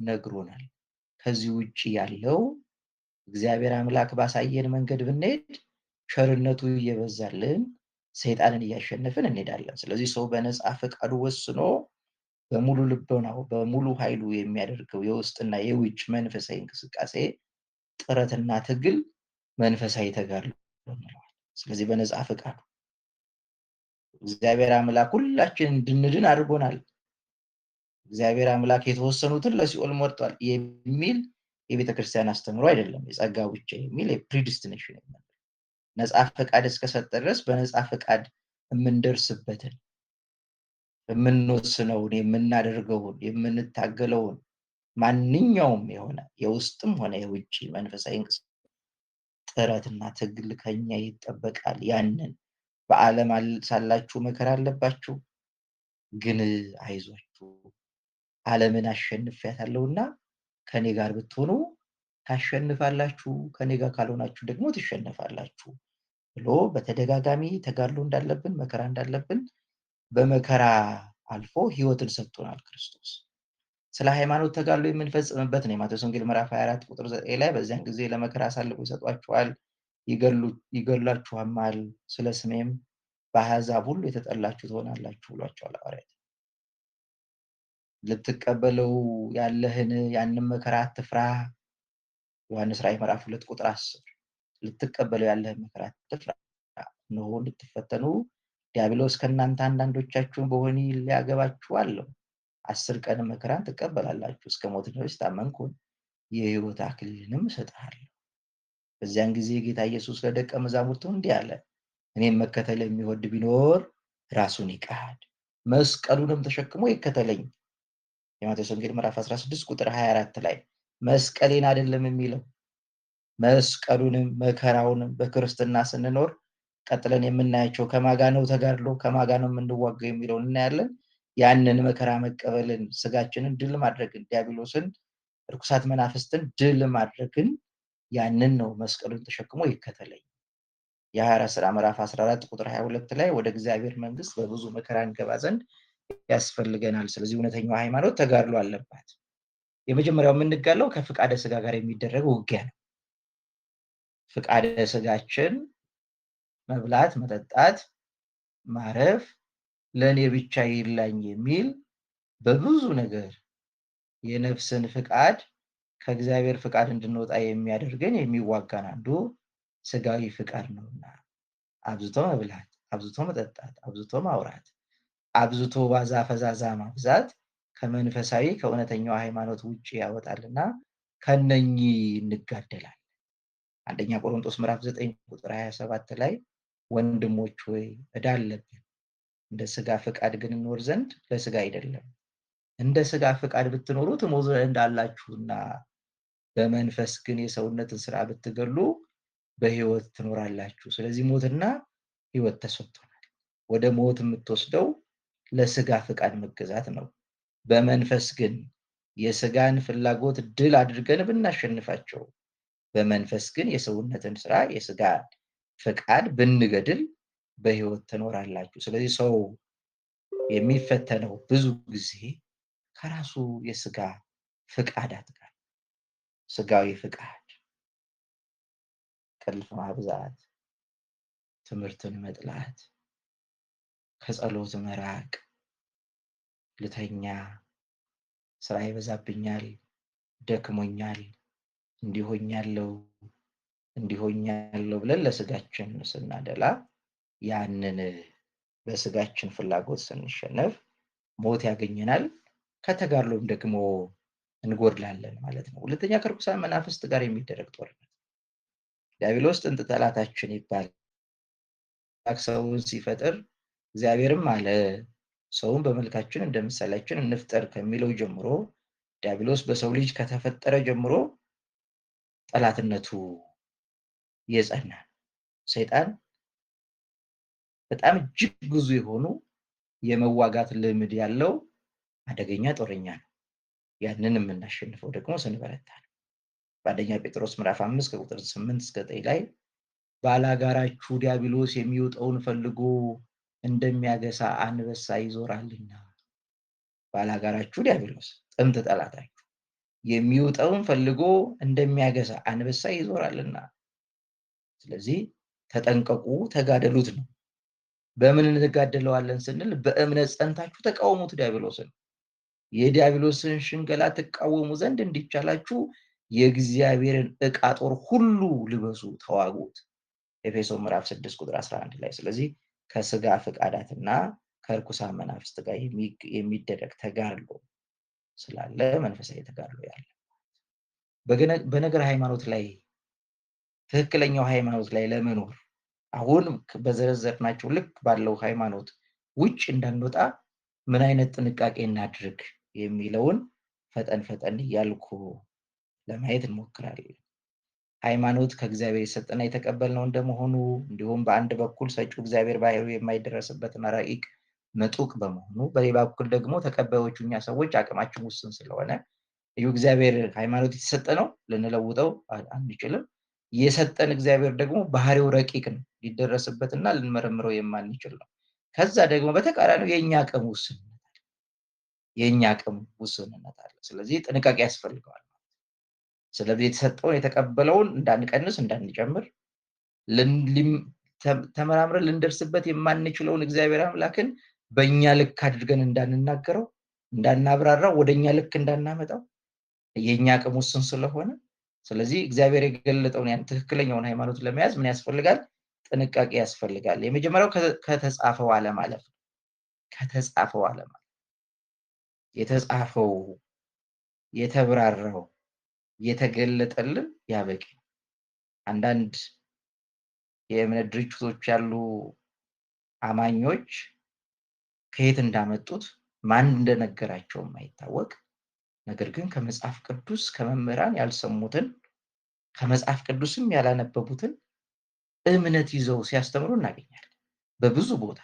ነግሮናል። ከዚህ ውጭ ያለው እግዚአብሔር አምላክ ባሳየን መንገድ ብንሄድ ቸርነቱ እየበዛልን ሰይጣንን እያሸነፍን እንሄዳለን። ስለዚህ ሰው በነፃ ፈቃዱ ወስኖ በሙሉ ልቦናው በሙሉ ኃይሉ የሚያደርገው የውስጥና የውጭ መንፈሳዊ እንቅስቃሴ ጥረትና ትግል መንፈሳዊ ተጋድሎ እንለዋለን። ስለዚህ በነፃ ፈቃዱ እግዚአብሔር አምላክ ሁላችን እንድንድን አድርጎናል። እግዚአብሔር አምላክ የተወሰኑትን ለሲኦል መርጧል የሚል የቤተክርስቲያን አስተምሮ አይደለም። የጸጋ ብቻ የሚል የ predestination የምንለው ነፃ ፈቃድ እስከሰጠ ድረስ በነፃ ፈቃድ የምንደርስበትን የምንወስነውን የምናደርገውን የምንታገለውን ማንኛውም የሆነ የውስጥም ሆነ የውጭ መንፈሳዊ እንቅስቃሴ ጥረትና ትግል ከኛ ይጠበቃል። ያንን በዓለም ሳላችሁ መከራ አለባችሁ፣ ግን አይዟችሁ ዓለምን አሸንፊያታለሁና ከኔ ጋር ብትሆኑ ታሸንፋላችሁ፣ ከኔ ጋር ካልሆናችሁ ደግሞ ትሸነፋላችሁ ብሎ በተደጋጋሚ ተጋድሎ እንዳለብን፣ መከራ እንዳለብን፣ በመከራ አልፎ ህይወትን ሰጥቶናል ክርስቶስ። ስለ ሃይማኖት ተጋድሎ የምንፈጽምበት ነው። የማቴዎስ ወንጌል ምዕራፍ 24 ቁጥር 9 ላይ በዚያን ጊዜ ለመከራ አሳልፈው ይሰጧችኋል፣ ይገድሏችኋማል፣ ስለ ስሜም በአሕዛብ ሁሉ የተጠላችሁ ትሆናላችሁ ብሏቸዋል ሐዋርያት። ልትቀበለው ያለህን ያንን መከራ አትፍራ። ዮሐንስ ራእይ ምዕራፍ 2 ቁጥር 10 ልትቀበለው ያለህን መከራ አትፍራ፣ እነሆ እንድትፈተኑ ዲያብሎስ ከእናንተ አንዳንዶቻችሁን በወህኒ ሊያገባችሁ አለው። 10 ቀን መከራን ትቀበላላችሁ፣ እስከ ሞት ድረስ ታመንኩን የሕይወት አክሊልንም እሰጥሃለሁ። በዚያን ጊዜ ጌታ ኢየሱስ ለደቀ መዛሙርቱ እንዲህ አለ፣ እኔን መከተል የሚወድ ቢኖር ራሱን ይካድ፣ መስቀሉንም ተሸክሞ ይከተለኝ። የማቴዎስ ወንጌል ምዕራፍ 16 ቁጥር 24 ላይ መስቀሌን አይደለም የሚለው፣ መስቀሉንም መከራውንም በክርስትና ስንኖር ቀጥለን የምናያቸው ከማጋ ነው ተጋድሎ፣ ከማጋ ነው የምንዋጋው የሚለውን እናያለን። ያንን መከራ መቀበልን፣ ስጋችንን ድል ማድረግን፣ ዲያብሎስን፣ ርኩሳት መናፍስትን ድል ማድረግን፣ ያንን ነው መስቀሉን ተሸክሞ ይከተለኝ። የሐዋርያት ሥራ ምዕራፍ 14 ቁጥር 22 ላይ ወደ እግዚአብሔር መንግስት በብዙ መከራ እንገባ ዘንድ ያስፈልገናል። ስለዚህ እውነተኛው ሃይማኖት ተጋድሎ አለባት። የመጀመሪያው የምንጋለው ከፍቃደ ስጋ ጋር የሚደረግ ውጊያ ነው። ፍቃደ ስጋችን መብላት፣ መጠጣት፣ ማረፍ፣ ለኔ ብቻ ይላኝ የሚል በብዙ ነገር የነፍስን ፍቃድ ከእግዚአብሔር ፍቃድ እንድንወጣ የሚያደርገን የሚዋጋን አንዱ ስጋዊ ፍቃድ ነውና አብዝቶ መብላት፣ አብዝቶ መጠጣት፣ አብዝቶ ማውራት፣ አብዝቶ ዋዛ ፈዛዛ ማብዛት ከመንፈሳዊ ከእውነተኛው ሃይማኖት ውጪ ያወጣልና ከነኚህ እንጋደላለን። አንደኛ ቆሮንቶስ ምዕራፍ 9 ቁጥር 27 ላይ ወንድሞች ሆይ ዕዳ አለብን፣ እንደ ስጋ ፍቃድ ግን እንኖር ዘንድ ለስጋ አይደለም፣ እንደ ስጋ ፍቃድ ብትኖሩ ትሞቱ ዘንድ አላችሁና፣ በመንፈስ ግን የሰውነትን ስራ ብትገሉ በህይወት ትኖራላችሁ። ስለዚህ ሞትና ህይወት ተሰጥቶናል። ወደ ሞት የምትወስደው ለስጋ ፍቃድ መገዛት ነው። በመንፈስ ግን የስጋን ፍላጎት ድል አድርገን ብናሸንፋቸው፣ በመንፈስ ግን የሰውነትን ስራ የስጋ ፍቃድ ብንገድል በህይወት ትኖራላችሁ። ስለዚህ ሰው የሚፈተነው ብዙ ጊዜ ከራሱ የስጋ ፍቃዳት ጋር፣ ስጋዊ ፍቃድ፣ እንቅልፍ ማብዛት፣ ትምህርትን መጥላት፣ ከጸሎት መራቅ፣ ልተኛ፣ ስራ ይበዛብኛል፣ ደክሞኛል፣ እንዲሆኛለሁ እንዲሆኛለሁ ብለን ለስጋችን ስናደላ፣ ያንን በስጋችን ፍላጎት ስንሸነፍ ሞት ያገኘናል፣ ከተጋድሎም ደግሞ እንጎድላለን ማለት ነው። ሁለተኛ ከርኩሳን መናፍስት ጋር የሚደረግ ጦርነት። ዲያብሎስ ጥንት ጠላታችን ይባላል። ሰውን ሲፈጥር እግዚአብሔርም አለ ሰውን በመልካችን እንደ ምሳሌያችን እንፍጠር ከሚለው ጀምሮ ዲያብሎስ በሰው ልጅ ከተፈጠረ ጀምሮ ጠላትነቱ የጸና ነው። ሰይጣን በጣም እጅግ ብዙ የሆኑ የመዋጋት ልምድ ያለው አደገኛ ጦረኛ ነው። ያንን የምናሸንፈው ደግሞ ስንበረታ ነው። በአንደኛ ጴጥሮስ ምዕራፍ 5 ከቁጥር 8 እስከ 9 ላይ ባላጋራችሁ ዲያብሎስ የሚውጠውን ፈልጎ እንደሚያገሳ አንበሳ ይዞራልና። ባላጋራችሁ ዲያብሎስ ጥንት ጠላታችሁ የሚውጠውን ፈልጎ እንደሚያገሳ አንበሳ ይዞራልና። ስለዚህ ተጠንቀቁ፣ ተጋደሉት ነው። በምን እንጋደለዋለን ስንል በእምነት ጸንታችሁ ተቃወሙት ዲያብሎስን። የዲያብሎስን ሽንገላ ትቃወሙ ዘንድ እንዲቻላችሁ የእግዚአብሔርን ዕቃ ጦር ሁሉ ልበሱ፣ ተዋጉት። ኤፌሶን ምዕራፍ 6 ቁጥር 11 ላይ። ስለዚህ ከስጋ ፍቃዳትና ከርኩሳን መናፍስት ጋር የሚደረግ ተጋድሎ ስላለ መንፈሳዊ ተጋድሎ ያለ በነገር ሃይማኖት ላይ፣ ትክክለኛው ሃይማኖት ላይ ለመኖር አሁን በዘረዘርናቸው ልክ ባለው ሃይማኖት ውጭ እንዳንወጣ ምን አይነት ጥንቃቄ እናድርግ የሚለውን ፈጠን ፈጠን እያልኩ ለማየት እንሞክራለን። ሃይማኖት ከእግዚአብሔር የሰጠና የተቀበልነው እንደመሆኑ፣ እንዲሁም በአንድ በኩል ሰጪው እግዚአብሔር ባህሪው የማይደረስበትና ረቂቅ ምጡቅ በመሆኑ፣ በሌላ በኩል ደግሞ ተቀባዮቹ እኛ ሰዎች አቅማችን ውስን ስለሆነ እዩ እግዚአብሔር ሃይማኖት የተሰጠ ነው፣ ልንለውጠው አንችልም። የሰጠን እግዚአብሔር ደግሞ ባህሪው ረቂቅ ነው፣ ሊደረስበትና ልንመረምረው የማንችል ነው። ከዛ ደግሞ በተቃራኒው የኛ አቅም ውስንነት አለ። የኛ አቅም ውስንነት አለ። ስለዚህ ጥንቃቄ ያስፈልገዋል። ስለዚህ የተሰጠውን የተቀበለውን እንዳንቀንስ እንዳንጨምር፣ ተመራምረን ልንደርስበት የማንችለውን እግዚአብሔር አምላክን በእኛ ልክ አድርገን እንዳንናገረው፣ እንዳናብራራው፣ ወደኛ ልክ እንዳናመጣው የኛ አቅም ውስን ስለሆነ፣ ስለዚህ እግዚአብሔር የገለጠውን ያን ትክክለኛውን ሃይማኖት ለመያዝ ምን ያስፈልጋል? ጥንቃቄ ያስፈልጋል። የመጀመሪያው ከተጻፈው አለማለፍ ነው። ከተጻፈው አለማለፍ፣ የተጻፈው የተብራራው የተገለጠልን ያበቂ ነው። አንዳንድ የእምነት ድርጅቶች ያሉ አማኞች ከየት እንዳመጡት ማን እንደነገራቸው የማይታወቅ፣ ነገር ግን ከመጽሐፍ ቅዱስ ከመምህራን ያልሰሙትን ከመጽሐፍ ቅዱስም ያላነበቡትን እምነት ይዘው ሲያስተምሩ እናገኛለን። በብዙ ቦታ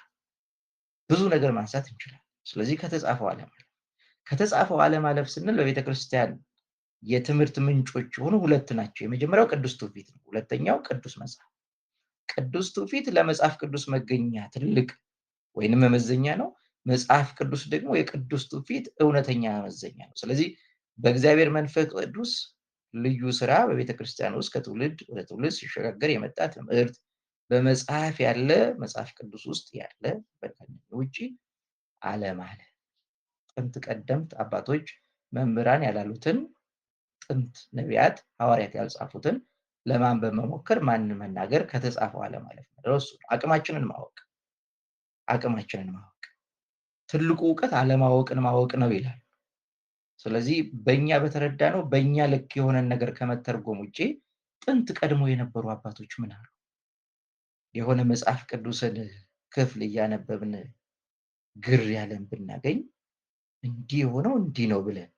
ብዙ ነገር ማንሳት እንችላለን። ስለዚህ ከተጻፈው አለማለፍ፣ ከተጻፈው አለማለፍ ስንል በቤተክርስቲያን የትምህርት ምንጮች የሆኑ ሁለት ናቸው። የመጀመሪያው ቅዱስ ትውፊት ነው። ሁለተኛው ቅዱስ መጽሐፍ። ቅዱስ ትውፊት ለመጽሐፍ ቅዱስ መገኛ ትልቅ ወይንም መመዘኛ ነው። መጽሐፍ ቅዱስ ደግሞ የቅዱስ ትውፊት እውነተኛ መመዘኛ ነው። ስለዚህ በእግዚአብሔር መንፈስ ቅዱስ ልዩ ስራ በቤተክርስቲያን ውስጥ ከትውልድ ወደ ትውልድ ሲሸጋገር የመጣ ትምህርት በመጽሐፍ ያለ፣ መጽሐፍ ቅዱስ ውስጥ ያለ ውጪ አለማለ፣ ጥንት ቀደምት አባቶች መምህራን ያላሉትን፣ ጥንት ነቢያት ሐዋርያት ያልጻፉትን ለማንበብ መሞከር፣ ማንን መናገር ከተጻፈው አለማለፍ ነው። እሱ አቅማችንን ማወቅ፣ አቅማችንን ማወቅ ትልቁ እውቀት አለማወቅን ማወቅ ነው ይላል። ስለዚህ በእኛ በተረዳነው በእኛ ልክ የሆነን ነገር ከመተርጎም ውጪ ጥንት ቀድሞ የነበሩ አባቶች ምን አሉ? የሆነ መጽሐፍ ቅዱስን ክፍል እያነበብን ግር ያለን ብናገኝ እንዲህ የሆነው እንዲህ ነው ብለን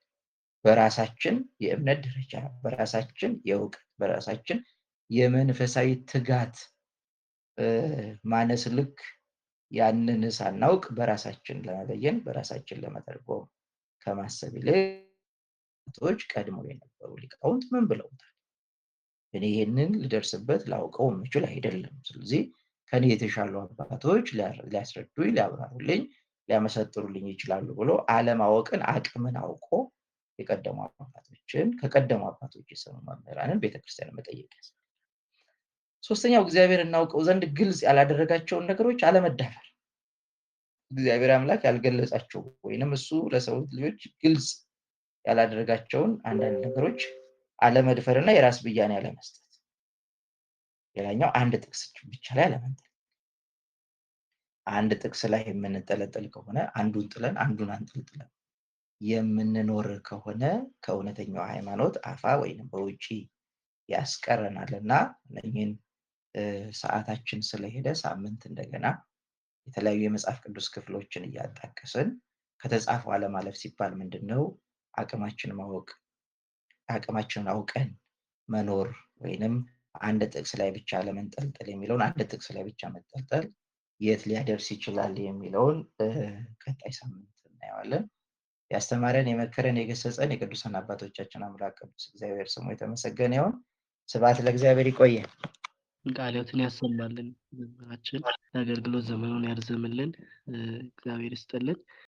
በራሳችን የእምነት ደረጃ፣ በራሳችን የእውቀት፣ በራሳችን የመንፈሳዊ ትጋት ማነስ ልክ ያንን ሳናውቅ በራሳችን ለመበየን በራሳችን ለመተርጎም ከማሰብ ይልቅ ቀድሞ የነበሩ ሊቃውንት ምን ብለውታል? እኔ ይሄንን ልደርስበት ላውቀው የምችል አይደለም። ስለዚህ ከኔ የተሻሉ አባቶች ሊያስረዱኝ፣ ሊያብራሩልኝ፣ ሊያመሰጥሩልኝ ይችላሉ ብሎ አለማወቅን አቅምን አውቆ የቀደሙ አባቶችን ከቀደሙ አባቶች የሰሙ መምህራንን ቤተክርስቲያን መጠየቅ ያስፈልጋል። ሶስተኛው እግዚአብሔር እናውቀው ዘንድ ግልጽ ያላደረጋቸውን ነገሮች አለመዳፈር። እግዚአብሔር አምላክ ያልገለጻቸው ወይንም እሱ ለሰው ልጆች ግልጽ ያላደረጋቸውን አንዳንድ ነገሮች አለመድፈርና የራስ ብያኔ አለመስጠት። ሌላኛው አንድ ጥቅስ ብቻ ላይ አለመንጠል። አንድ ጥቅስ ላይ የምንጠለጠል ከሆነ አንዱን ጥለን አንዱን አንጠልጥለን የምንኖር ከሆነ ከእውነተኛው ሃይማኖት አፋ ወይንም በውጪ ያስቀረናልና እነኚህን ሰዓታችን ስለሄደ ሳምንት እንደገና የተለያዩ የመጽሐፍ ቅዱስ ክፍሎችን እያጣቀስን ከተጻፈው አለማለፍ ሲባል ምንድነው? አቅማችን ማወቅ፣ አቅማችንን አውቀን መኖር ወይንም አንድ ጥቅስ ላይ ብቻ ለመንጠልጠል የሚለውን አንድ ጥቅስ ላይ ብቻ መንጠልጠል የት ሊያደርስ ይችላል የሚለውን ቀጣይ ሳምንት እናየዋለን። ያስተማረን የመከረን የገሰጸን የቅዱሳን አባቶቻችን አምላክ ቅዱስ እግዚአብሔር ስሙ የተመሰገነ ይሁን። ስብሐት ለእግዚአብሔር። ይቆየን። ቃለ ሕይወትን ያሰማልን፣ መምህራችን የአገልግሎት ዘመኑን ያርዝምልን፣ እግዚአብሔር ይስጥልን።